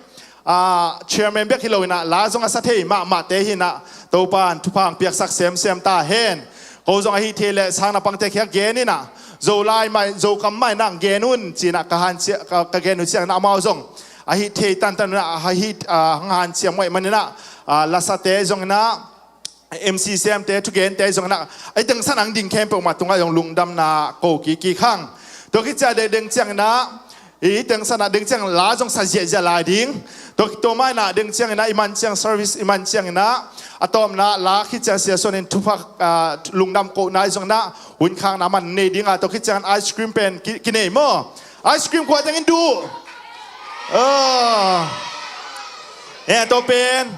ah, chairman bek hi lo inah la zong a sa thei mahmahte hi inah Topan thupha hong piaksak semsem ta hen. Ko zong ahi thei leh sang na pangte khiak gen inah Zolai mah, Zokam mah inah gen un cinah ka, han cia, ka, ka gen uh ciang inah amau zong ahi thei tantan inah ahi, ah, hong hanciam uh ahih man inah, ah, lasate zong inah M C semte, thugente zong inah i tengsan ang ding khempeuh mah tungah zong lungdamna ko kikkik hang. Tua khit ciang deng, deng ciang inah i tengsan ah deng ciang la zong sa ziahziah lai ding. Tua, tua mah inah deng ciang inah i man ciang service i man ciang inah a tawpna la khit ciang Sia Suan in thupha, ah, lungdam kohna i zong inah hun khakna man nei ding a, tua khit ciang ice cream pen ki, kinei maw? Ice cream kua teng in duh? Ah. Eh, tua pen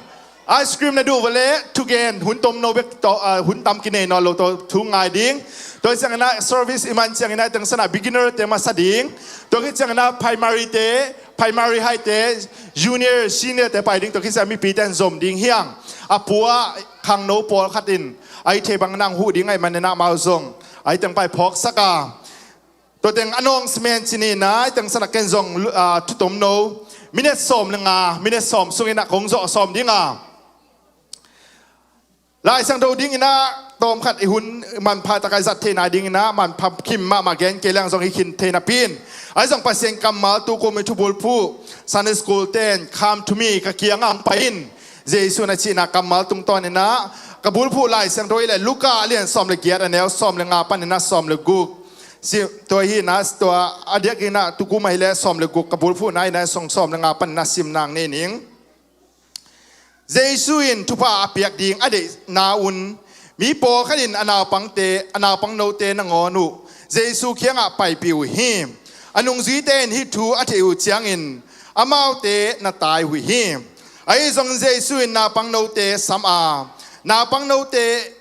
ice cream na duh vua leh thugen hun tomno bek tawh, ah, hun tam kinei nawn lo tawh thu ngai ding. Tua ciang inah service i man ciang inah i tengsan ah beginner te masa ding. Tua khit ciang inah primary te, primary high te, junior, senior te pai ding. Tua khit ciang mipite in zom ding hi hang. A pua khangno pawlkhat in ahi thei bang inah hong huh ding ahih man inah amau zong ahi teng pai phawksak a. Tua teng announcement ci ni inah i tengsan ah ken zong, ah, thu tomno minute sawm le nga, minute sawm sung inah kong zawh sawm ding a. Lai Siangtho ding inah tawmkhat i hun manpha tak a i zat theihna ding inah manpha kim mahmah gen kei leng zong hi khin thei napi in, ahi zong Pasian kammal tu kum i thubulphuh Sunday school ten, "Come to me, ka kiangah hong pai in," Jesu na cihna kammal tungtawn inah ka bulphuh Lai Siangtho hi leh Luka a lian sawm le giat, a neu sawm le nga pan inah sawm le guk. Si, tua hi inah tua a diak inah tu kum ahi leh sawm le guk ka bulphuhna inah song sawm le nga pan inah sim nang nei ning. Jesu in thupha a piak ding a deihna un mi pawlkhat in a naupangte, a naupangnote nangawn uh Jesu kiangah paipih uh hi. A nungzuite in hih thu a theih uh ciangin amaute na tai uh hi. Ahi zongin Jesu in naupangnote sam a, naupangnote,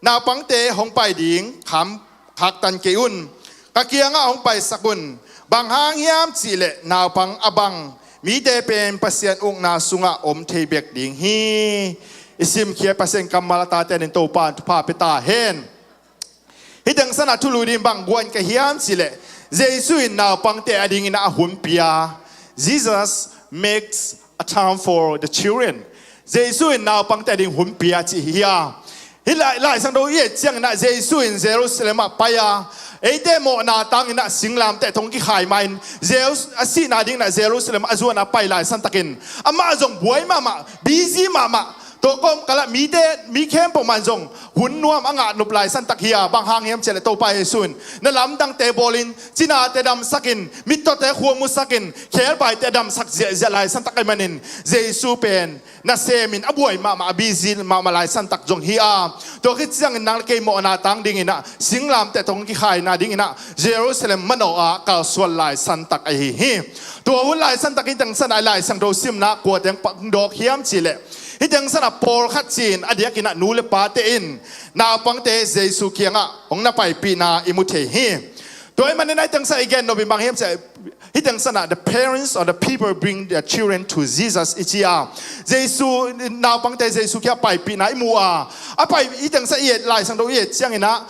"Naupangte hong pai ding kham khaktan kei un. Ka kiangah hong paisak un. Bang hang hiam cihleh naupang a bang mite pen Pasian ukna sungah om thei bek ding hi." I simkhiat Pasian kammal a tate ading Topa in thupha pia ta hen. Hih tengsan ah thulu ding bang guan ka hiam cihleh Jesu in naupangte ading inah a hun pia. Jesus makes a time for the children. Jesu in naupangte ading hun pia cih hi a. Hih Lai, Lai Siangtho i et ciang inah Jesu in Jerusalem ah pai a, eite mawhna tang inah singlamteh thong kikhai ma in, Jerus-, a sihna ding inah Jerusalem a zuan a pai laisan takin amah zong buai mahmah, busy mahmah. Tua kawmkal ah mite, mi khempeuh man zong hun nuam a ngah nop laisan tak hi a, bang hang hiam cihleh Topa Jesu in na lamdangte bawlin, cinate damsakin, mittawte khua musakin, khebaite damsak ziahziah laisan tak ahih manin Jesu pen nasemin a buai mahmah, a busy mahmah laisan tak zong hi a. Tua khit ciangin nang le kei mawhna tang ding inah singlamteh thong kikhaina ding inah Jerusalem manawh ah kalsuan laisan tak ahi hi. Tua hun laisan tak hih tengsan ah Lai Siangtho simna kua teng pang dawk hiam cihleh, hih tengsan ah pawlkhat ci-in a diak inah nu le pate in naupangte Jesu kiangah hong na paipihna i mu thei hi. Tua ahih manin ah hih tengsan i gen nop in bang hiam cihleh, hih tengsan ah the parents or the people bring their children to Jesus i ci a. Jesu, naupangte Jesu kiangah paipihna i mu a. A pai, hih tengsan i et, Lai Siangtho i et ciang inah,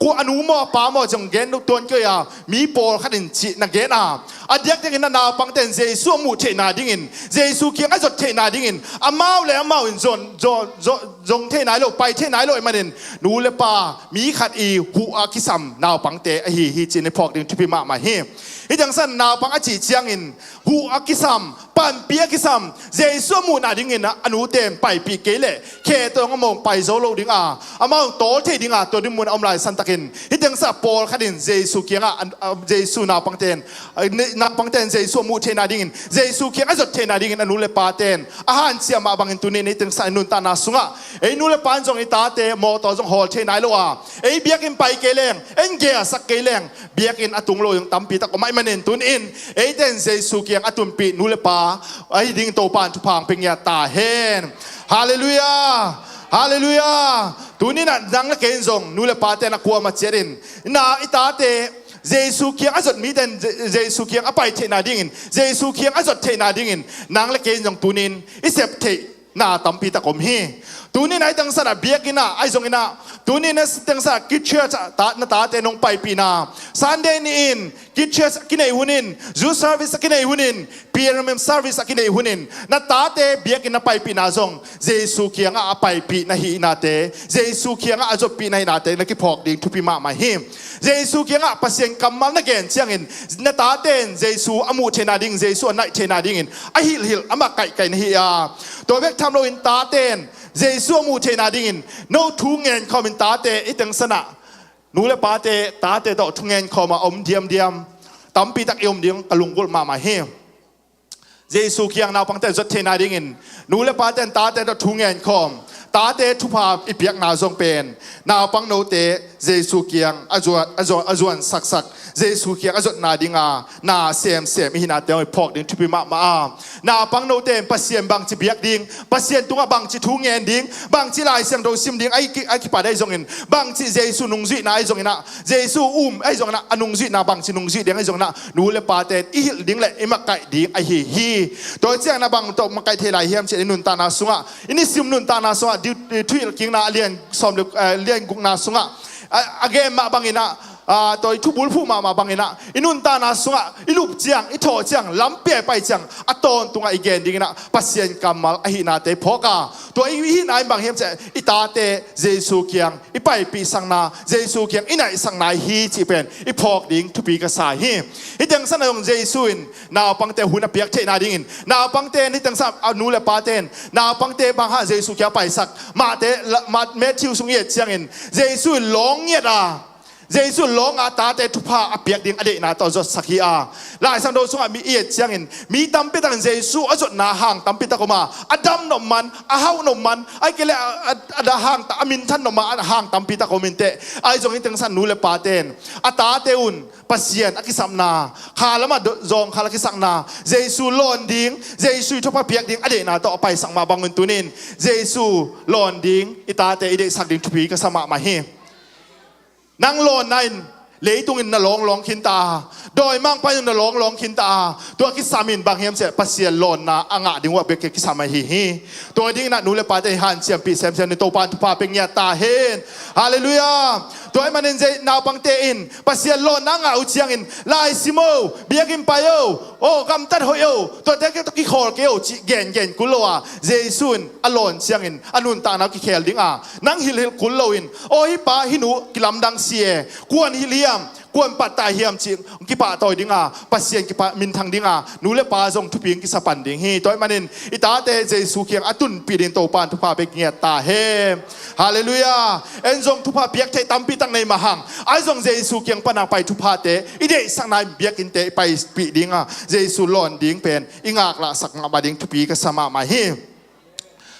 kua a nu maw a pa maw zong gen nop tuan kei a, mi pawlkhat in cih na gen a. A diakdiak inah naupangte in Jesu a muh theihna dingin, Jesu kiang a zot theihna dingin, amau le amau in zon, zon, zon, zong thei nai lo, pai thei nai lo ahih manin, nu le pa, mi khat i huh a kisam naupangte ahi hi ci-in i phawk ding thupi mahmah hi. Hih tengsan naupang a cih ciangin, huh a kisam, panpih a kisam, Jesu a muhna dingin a, a nute in paipih kei leh, khe tawh a mawng pai zo lo ding a, amau tawl thei ding a, tua ding mun a om laisan takin, hih tengsan pawlkhat in Jesu kiangah, a, a, Jesu naupangte in, a, ni-, naupangte in Jesu a muh theihna dingin, Jesu kiang a zot theihna dingin, a nu le pate in a hanciam mah bangin tuni-in hih tengsan i nuntakna sungah, ei nu le pa in zong i tate mawtaw zong hawl thei nai lo a, ei biakinn pai kei leng, en gelsak kei leng, biakinn a tung lo zong tampi tak om ahih manin tuni-in, eite in Jesu kiang a tunpih nu le pa ahi ding Topa in thupha hong pia ngiat ta hen. Halleluiah! Halleluiah! Tuni-in ah nang le kei in zong nu le pate in a kuamah ciat in, na i tate Jesu kiang a zot mite in Je- Jesu kiang a pai theihna dingin, Jesu kiang a zot theihna dingin nang le kei in zong tunin i sep theihna tampi tak om hi. Tunin a hih tengsan ah biakinn ah, ahi zongin ah tunin a tengsan ah kids church ah ta- na tate nong paipihna, Sunday ni-in kids church a kinei hunin, youth service a kinei hunin, P R M M service a kinei hunin na tate biakinn na paipihna zong Jesu kiangah a paipih na hihnate, Jesu kiangah a zotpih na hihnate na kiphawk ding thupi mahmah hi. Jesu kiangah Pasian kammal na gen ciangin na tate in Jesu a muh theihna ding, Jesu a naih theihna dingin a hilhhilh a makaihkaih na hi a, tua bek tham loin tate in Jesu a muh theihna dingin no thu ngen khawmin tate i tengsan ah nu le pate tate tawh thu ngen khawm a om diamdiam tampi tak i om ding ka lunggulh mahmah hi. Jesu kiang naupangte zot theihna dingin nu le pate in tate tawh thu ngen khawm, tate thupha i piakna zong pen naupang note Jesu kiang a zuan, a zuan, a zuan saksak, Jesu kiang a zotna dinga na semsem i hihnate i phawk ding thupi mahmah a, naupang note in Pasian bangci biak ding, Pasian tungah bangci thu ngen ding, bangci Lai Siangtho sim ding, a ki- a kipat ahi zongin bangci Jesu nungzuihna ahi zongin ah, Jesu um ahi zongin ah, a nungzuihna bangci nungzuih ding ahi zongin ah, nu le pate in i hilh ding le i makaih ding ahi hi. Tua ciangin ah bang tawh makaih thei lai hiam cih i nuntakna sungah, i nisim nuntakna sungah, di- thuhilhkikna a lian sawm le, eh, lian gukna sungah a, a gen mah bangin ah, a, tua i thubulphuh mahmah bangin ah i nuntakna sungah i lup ciang, i thawh ciang, lampi ah i pai ciang a tawntungah i gen dingin ah Pasian kammal a hihnate i phawk a, tua i hihna in bang hiam cih i tate Jesu kiang i paipihsakna, Jesu kiang i naihsakna hi cih pen i phawk ding thupi ka sa hi. Hih tengsan ah zong Jesu in naupangte hun a piak theihna dingin, naupangte in hih tengsan a nu le pate in naupangte bang hang Jesu kiang a paisak, Mate, La- Ma- Matthew sung i et ciangin Jesu in lawng ngiat a, Jesu lawng a tate thupha a piak ding a deihna tawh zotsak hi a. Lai Siangtho sungah mi i et ciangin mi tampi takin Jesu a zotna hang tampi tak om a, a dam nop man, a hauh nop man, ahih kei leh a, a, a da hang ta- a minthan nop man a hang tampi tak om inteh. Ahi zongin tengsan nu le pate in a tate un Pasian a kisapna, kha lamah do- zawngkhal a kisakna, Jesu lawn ding, Jesu i thupha piak ding a deihna tawh a paisak mah bangun tunin Jesu lawn ding i tate i deihsak ding thupi ka sa mahmah hi. Nang lawnna in leitungin na lawnglawng khinta a, dawimangpa in na lawnglawng khinta a, tua kisam in bang hiam cih leh Pasian lawnna a ngah ding uh a bek kisam ahi hi. Tua dingin ah nu le pate in hanciampih semsem ni, Topa in thupha pia ngiat ta hen. Halleluiah. Tua ahih manin Jesu naupangte in Pasian lawnna a ngah uh ciangin lai sim o, biakinn pai o, aw gamtat hoih o, tuate tawh kikhawm kei o cih gengen kul lo a, Jesu in a lawn ciangin a nuntakna uh kikhel ding a, nang hilhhilh kul loin, aw hih pa hih nu kilamdang si e, kuan hilh hiam, kuan pattah hiam cih kipahtawi ding a, Pasian kipah minthang ding a, nu le pa zong thupi kisa pan ding hi. Tua ahih manin i tate Jesu kiang a tunpih ding Topa in thupha pia ngiat ta hen. Halleluiah. En zong thupha piak theih tampi tak nei mah hang, ahi zong Jesu kiang pan a pai thuphate i deihsakna in biakinnte i paipih ding a, Jesu lawn ding pen i ngaklahsak mahmah ding thupi ka sa mahmah hi.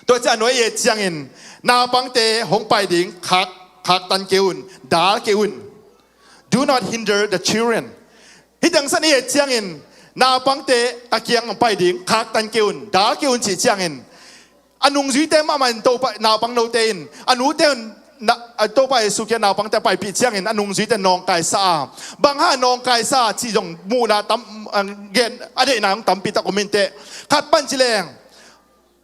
Tua ciang a nuai i et ciangin naupangte hong pai ding khak, khaktan kei un, dal kei un. Do not hinder the children. Hih tengsan i et ciangin naupangte ka kiang hong pai ding khaktan kei un, dal kei un cih ciangin a nungzuite mahmah in Topa, naupang note in a nute un na- a Topa Jesu kiang naupangte a paipih ciangin a nungzuite in nawngkaisa a, bang hang nawngkaisa cih zong muhna tam- a gen a deihna zong tampi tak om inteh. Khat pan ci leng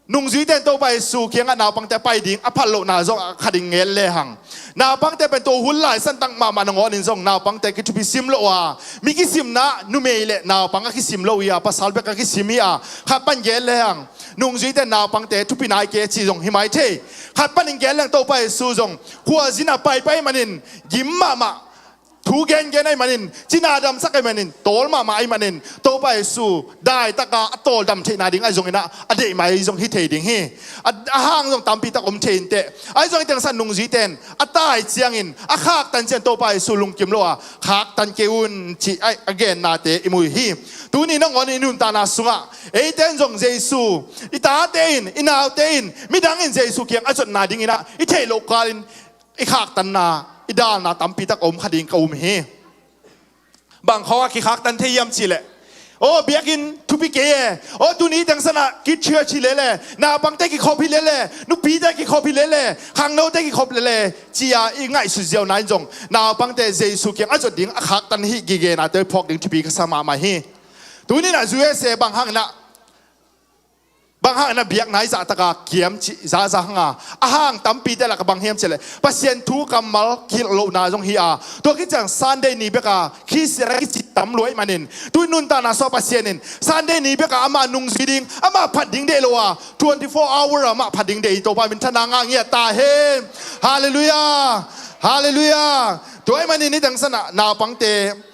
nungzuite in Topa Jesu kiangah naupangte a pai ding a phat lohna zong a khat in gen lehang, naupangte pen tua hun lai santak mahmah nangawnin zong naupangte kithupi sim lo a, mi kisimna numei le naupang a kisim lo hi a, pasal bek a kisim hi a, khat pan gen lehang nungzuite in naupangte thupi nai kei cih zong hi mai thei. Khat panin gen leng Topa Jesu zong khuazin a paipai ahih manin gim mahmah, thu gengen ahih manin, cina damsak ahih manin, tawl mahmah ahih manin Topa Jesu daitaka a tawldam theihna ding ahi zongin ah a deih mai zong hi thei ding hi. A, a hang zong tampi tak om thei inteh. Ahi zongin tengsan nungzuite in a tai ciangin, a khaktan ciangin Topa Jesu lungkim lo a, khaktan kei un cih a, a gennate i mu hi. Tuni nangawn i nuntakna sungah eite in zong Jesu, i tate in, i naute in, midang in Jesu kiang a zotna dingin ah i theih loh kalin i khaktanna, i dalna tampi tak om kha ding ka um hi. Bang khawng a kikhaktan thei hiam cih leh Aw, biakinn thupi kei e. Aw, tuni teng sanah kichurch hi lele, naupangte kikhop hi lele, nupite kikhop hi lele, khangnote kikhop lele, ci-a i ngaihsut ziauna in zong naupangte Jesu kiang a zot ding a khaktan hi gigena te phawk ding thupi ka sa mahmah hi. Tuninah U S A bang hangin ah, bang hangin ah biakna i zahtaka kiam cih zaza hanga a hang tampite lakah bang hiam cihleh Pasian thu kammal kilh lohna zong hi a, tua khit ciang Sunday ni beka khisia kici tam luai manin tui nuntakna sua Pasian in Sunday ni beka amah nungzui ding, amah phat ding deih lo a, twenty four hour amah phat ding deih hi. Topa minthanna ngah ngiat ta hen. Halleluiah. Halleluiah. Tua ahih manin niteng sanah naupangte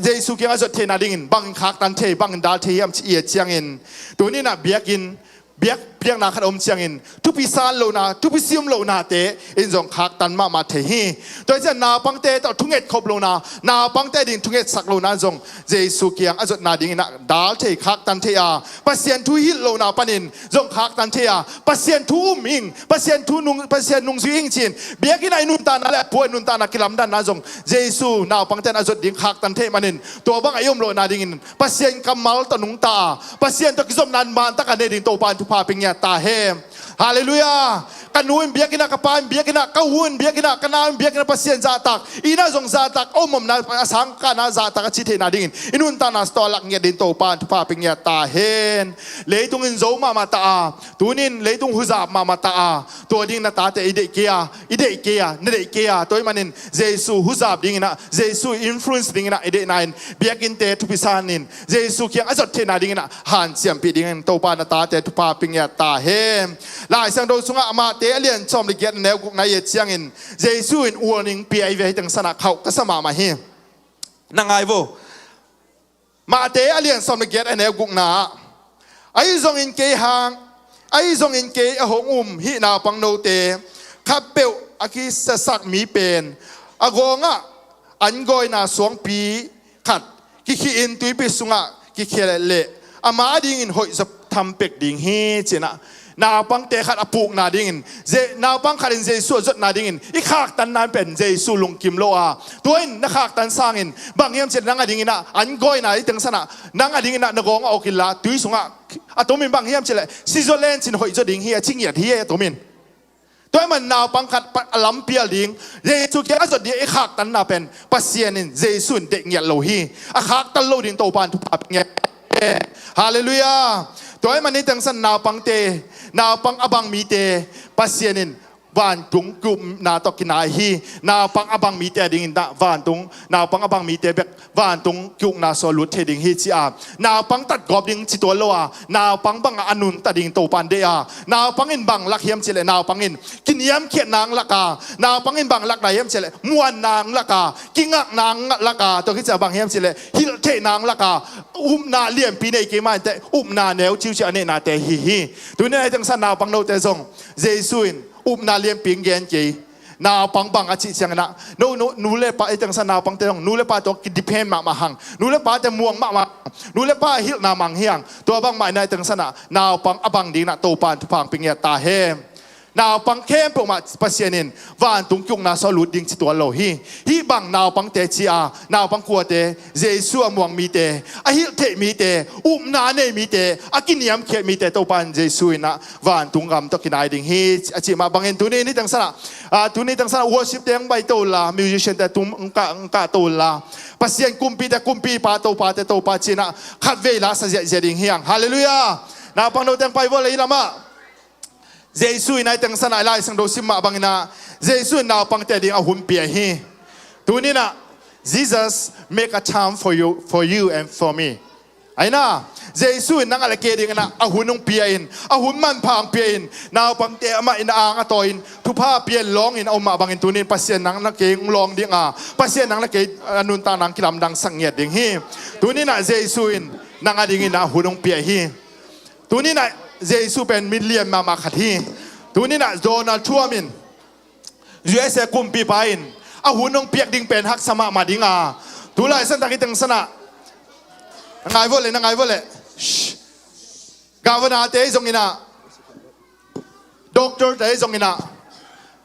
Jesu kiang a zot theihna dingin bangin khaktan thei, bangin dal thei hiam ci i et ciangin, tuninah biakinn biak biakna khat a om ciangin thupi san lohna, thupi sium lohnate in zong khaktan mahmah thei hi. Tua hi ciang naupangte tawh thunget khop lohna, naupangte ding thungetsak lohna zong Jesu kiang a zotna dinginah dal thei, khaktan thei a, Pasian thu hilh lohna panin zong khaktan thei a, Pasian thu um ing, Pasian thu nung, Pasian nungzui ing cin biakinn ah i nuntakna le a pua i nuntakna kilamdanna zong Jesu naupangte in a zot ding khaktan thei manin tua bangah i om lohna dingin Pasian kammal tawh nungta a, Pasian tawh kizopna mantaka nei ding Topa in thupha pia ngiat ta hen. Halleluiah. Ka nu in biakinn ah, ka pa in biakinn ah, ka u in biakinn ah, ka nau in biakinn ah Pasian zahtak, inn ah zong zahtak, a om omna a sangkahna zahtak a ci theihna dingin i nuntakna tawh a lak ngiat ding Topa in thupha pia ngiat ta hen. Leitung in zo mahmah ta a, tunin leitung huzap mahmah ta a, tua ding na tate i deih kei a, i deih kei a, na deih kei a, tua ahih manin Jesu huzap dinginah, Jesu influence dinginah i deihna in biakinnte thupi sanin Jesu kiang a zot theihna dinginah hanciampih dingin Topa na tate thupha pia ngiat ta hen. Lai Siangtho sungah Matthai a lian sawm le giat a neu gukna i et ciangin Jesu in warning pia hi ve, hih teng sanah khauh ka sa mahmah hi. Na ngai vo. Matthai a lian sawm le giat a neu gukna ah, ahi zongin kei hang, ahi zongin kei a hong um hih naupang note khatpeuh a kisiasak mi pen a gawngah an gawina suangpi khat kikhih in tuipi sungah kikhia leh ama adingin hoih zaw tham pek ding hi, cinah naupangte khat a pukna dingin, naupang khatin Jesu a zotna dingin i khaktanna pen Jesu lungkim lo a, tua in na khaktan sangin bang hiam cihleh nang a dinginah an gawina, hih teng sanah nang a dinginah na gawng a awk inla tui sungah a tomin bang hiam cihleh si zaw len cin hoih zaw ding hi a ci ngiat hi a tomin. Tua ahih man naupang khat a lampial ding, Jesu kiang a zot ding i khaktanna pen Pasian in, Jesu in deih ngiat lo hi. A khaktan lo ding Topa in thupha pia ngiat. Halleluiah. Tua ahih man hih teng san naupangte, naupang a bang mite Pasian in vantung ki-ukna tawh kinai hi. Naupang a bang mite a dingin dah vantung, naupang a bang mite bek vantung ki-ukna sua lut thei ding hi ci a, naupang tatgawp ding ci tuan lo a, naupang bangah a nunta ding Topa in deih a, naupang in bang lak hiam cihleh naupang in kiniamkhiatna ang lak a, naupang in bang lak lai hiam cihleh muanna ang lak a, kingakna ang lak a, tua khit ciah bang hiam cihleh hilhtheihna ang lak a, upna lianpi nei kei mah inteh upna neu ciuciah a neihnate hi hi. Tuni a hih teng san naupang note zong Jesu in upna lianpi ang gen kei. Naupang bang a cih cianginah, no, no, nu le pa, hih teng san naupangte zong nu le pa tawh kidepend mahmah hang, nu le pate muang mahmah, nu le pa hilhna mang hiang. Tua bangmah inah hih teng sanah naupang a bang dinginah Topa in thupha pia ngiat ta hen. Naupang khempeuh mah Pasian in vantung ki-ukna sua lut ding ci tuan lo hi. Hih bang naupangte ci a, naupang kuate, Jesu a muang mite, a hilhtheih mite, upna nei mite, a kiniamkhiat mite Topa in Jesu inah vantung gam tawh kinai ding hi a cih mah bangin tuni ni teng sanah, ah, tuni teng sanah worship te ang bai to la, musician te tum ang kah, ang kah to la, Pasian kumpite kumpipa, topate topa cinah khatvei la sa ziahziah ding hiang. Halleluiah. Naupang note ang pai vua lei lamah. Jesu inah hih teng sanah Lai Siangtho sim mah banginah Jesu in naupangte ding a hun pia hi. Tuninah Jesus make a time for you, for you and for me. Aina, Jesu in nang a le kei dinginah a hun hong pia in, a hun manpha hong pia in, naupangte amah in a ang a tawi in thupha pia in lawngin a um mah bangin tunin Pasian nang na kei hong lawng ding a, Pasian nang na kei a nuntak nang kilamdangsak ngiat ding hi. Tuninah Jesu in nang a dinginah a hun hong pia hi. Tuninah Jesu pen mi lian mahmah khat hi. Tuninah Donald Trump in, U S A kumpipa in a hun hong piak ding pen haksa mahmah ding a, tulai santak hih teng sanah, na ngai vua le, na ngai vua le. Shh. Governor te ahi zonginah, doctor te ahi zonginah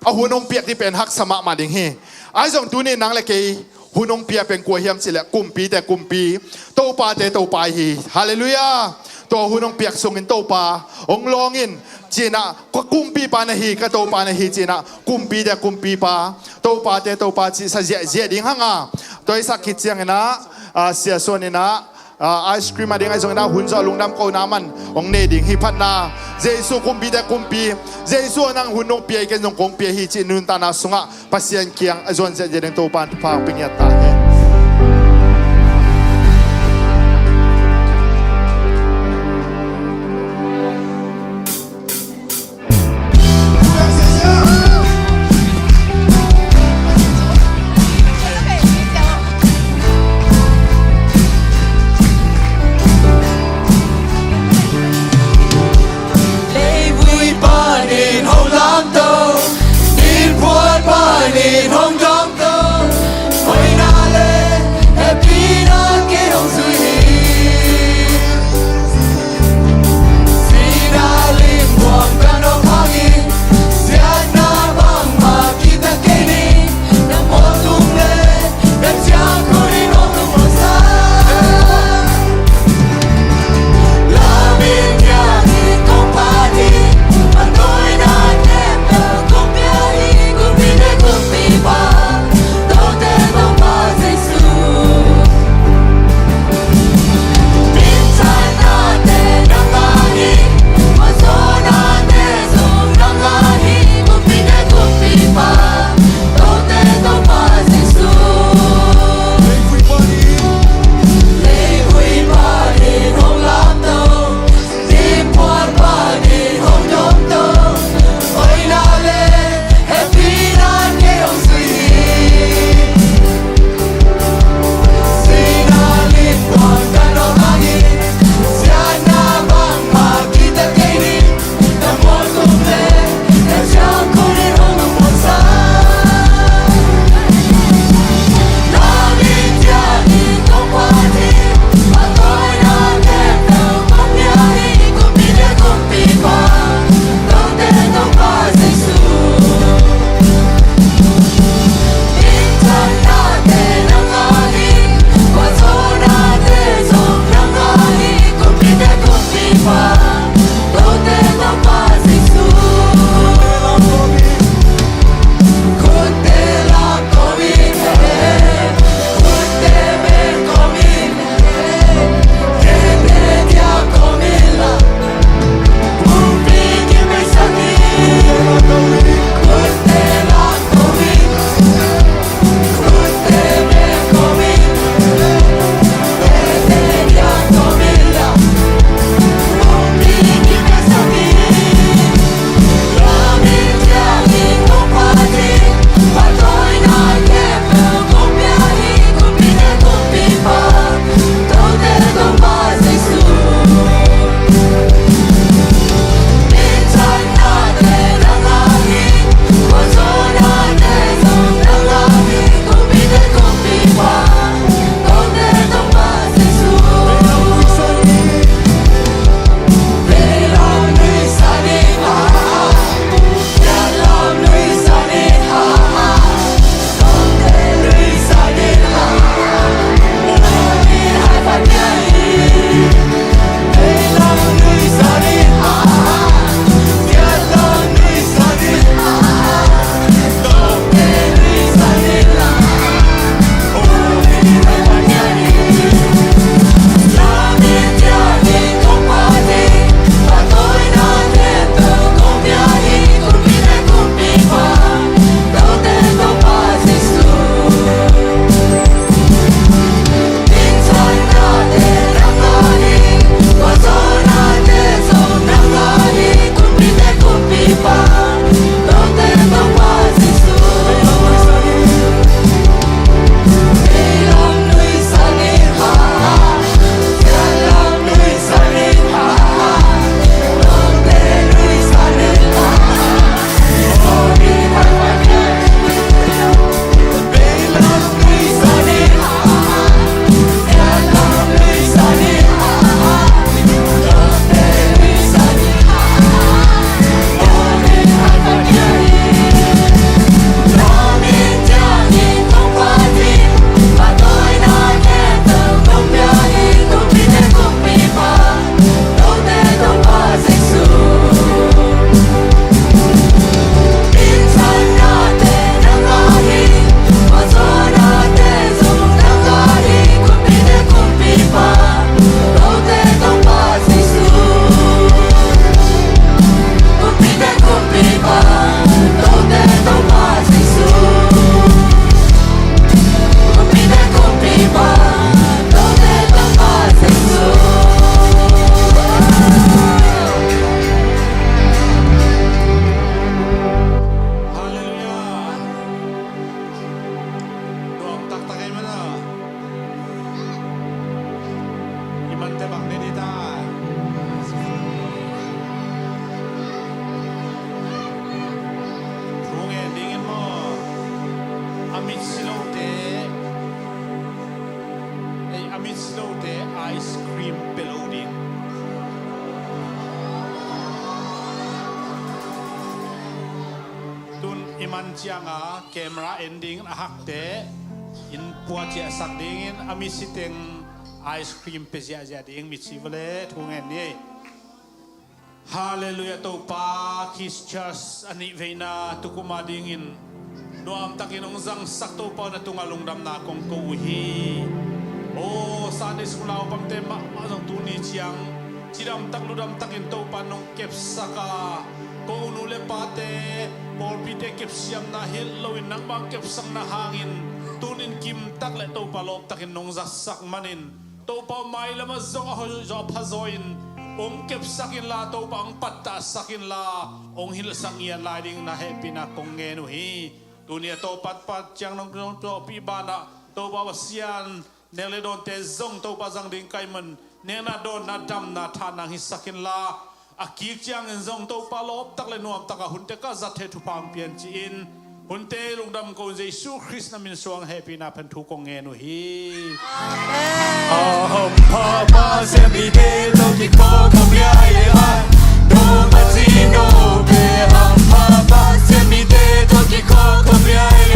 a hun hong piak ding pen haksa mahmah ding hi. Ahi zong tuni nang le kei Hun hong pia pen kua hiam cih leh kumpite kumpi, topate topa hi. Halleluiah. Tua hun hong piak sungin Topa hong lawng in, ci-in ah, ka kumpipa na hi, ka Topa na hi, ci-in ah, kumpite kumpipa, topate topa cih sa ziahziah ding hang a. Tua i sak khit ciangin ah, ah, Sia Suan in ah, ah, ice cream a ding ahi zongin ah, hun zawh lungdam kohna man hong nei ding hi. Phatna, Jesu kumpite kumpi, Jesu nang hun hong pia hi, ken zong kong pia hi cih nuntakna sungah Pasian kiang a zuan ziahziah ding Topa in thupha hong pia ngiat ta hen. Leivui panin hong lamto, Ninphuan panin hong dawmto, hoihna le Mitsi lote ice cream pe lo ding. Tun i man cianga camera en dingin a hakte in puaciahsak dingin a mitsi teng ice cream pe ziahziah ding mitsi vale thu ngen ni. Halleluiah. Topa, Kids Church a nih veina tukum a dingin nuamtakin hong zangsak Topa, na tungah lungdamna kong ko uh hi. O Sunday School naupangte mahmah zong tuni ciang cidamtak ludamtakin Topa nong kepsak a, ko nu le pate pawlpite kepsiamna hilh loin nangmah kepsakna hangin tunin kimtak le Topa lawptakin nong zatsak manin Topa mailamah zong a hoih zaw a pha zaw in hong kepsak inla, Topa hong pattahsak inla, hong hilhsak ngiat lai ding na hehpihna kong ngen uh hi. Tuni a Topa pat ciang nong nong tawhpih banah Topa Pasian, nek le dawnte zong Topa zang ding ka hih man nekna, dawnna, damna, thahatna hong hisak inla, a kik ciangin zong Topa lawptak le nuamtak a hunte ka zat thei thupha hong pia in ci-in, hunte lungdam ko in Jesu Khrist na min suang hehpihna phen thu kong ngen uh hi. Amen. A hampha Pasian mite tawh kikhawkhawm lai le a, dawng a ci no pe. Hampha Pasian mite tawh kikhawkhawm lai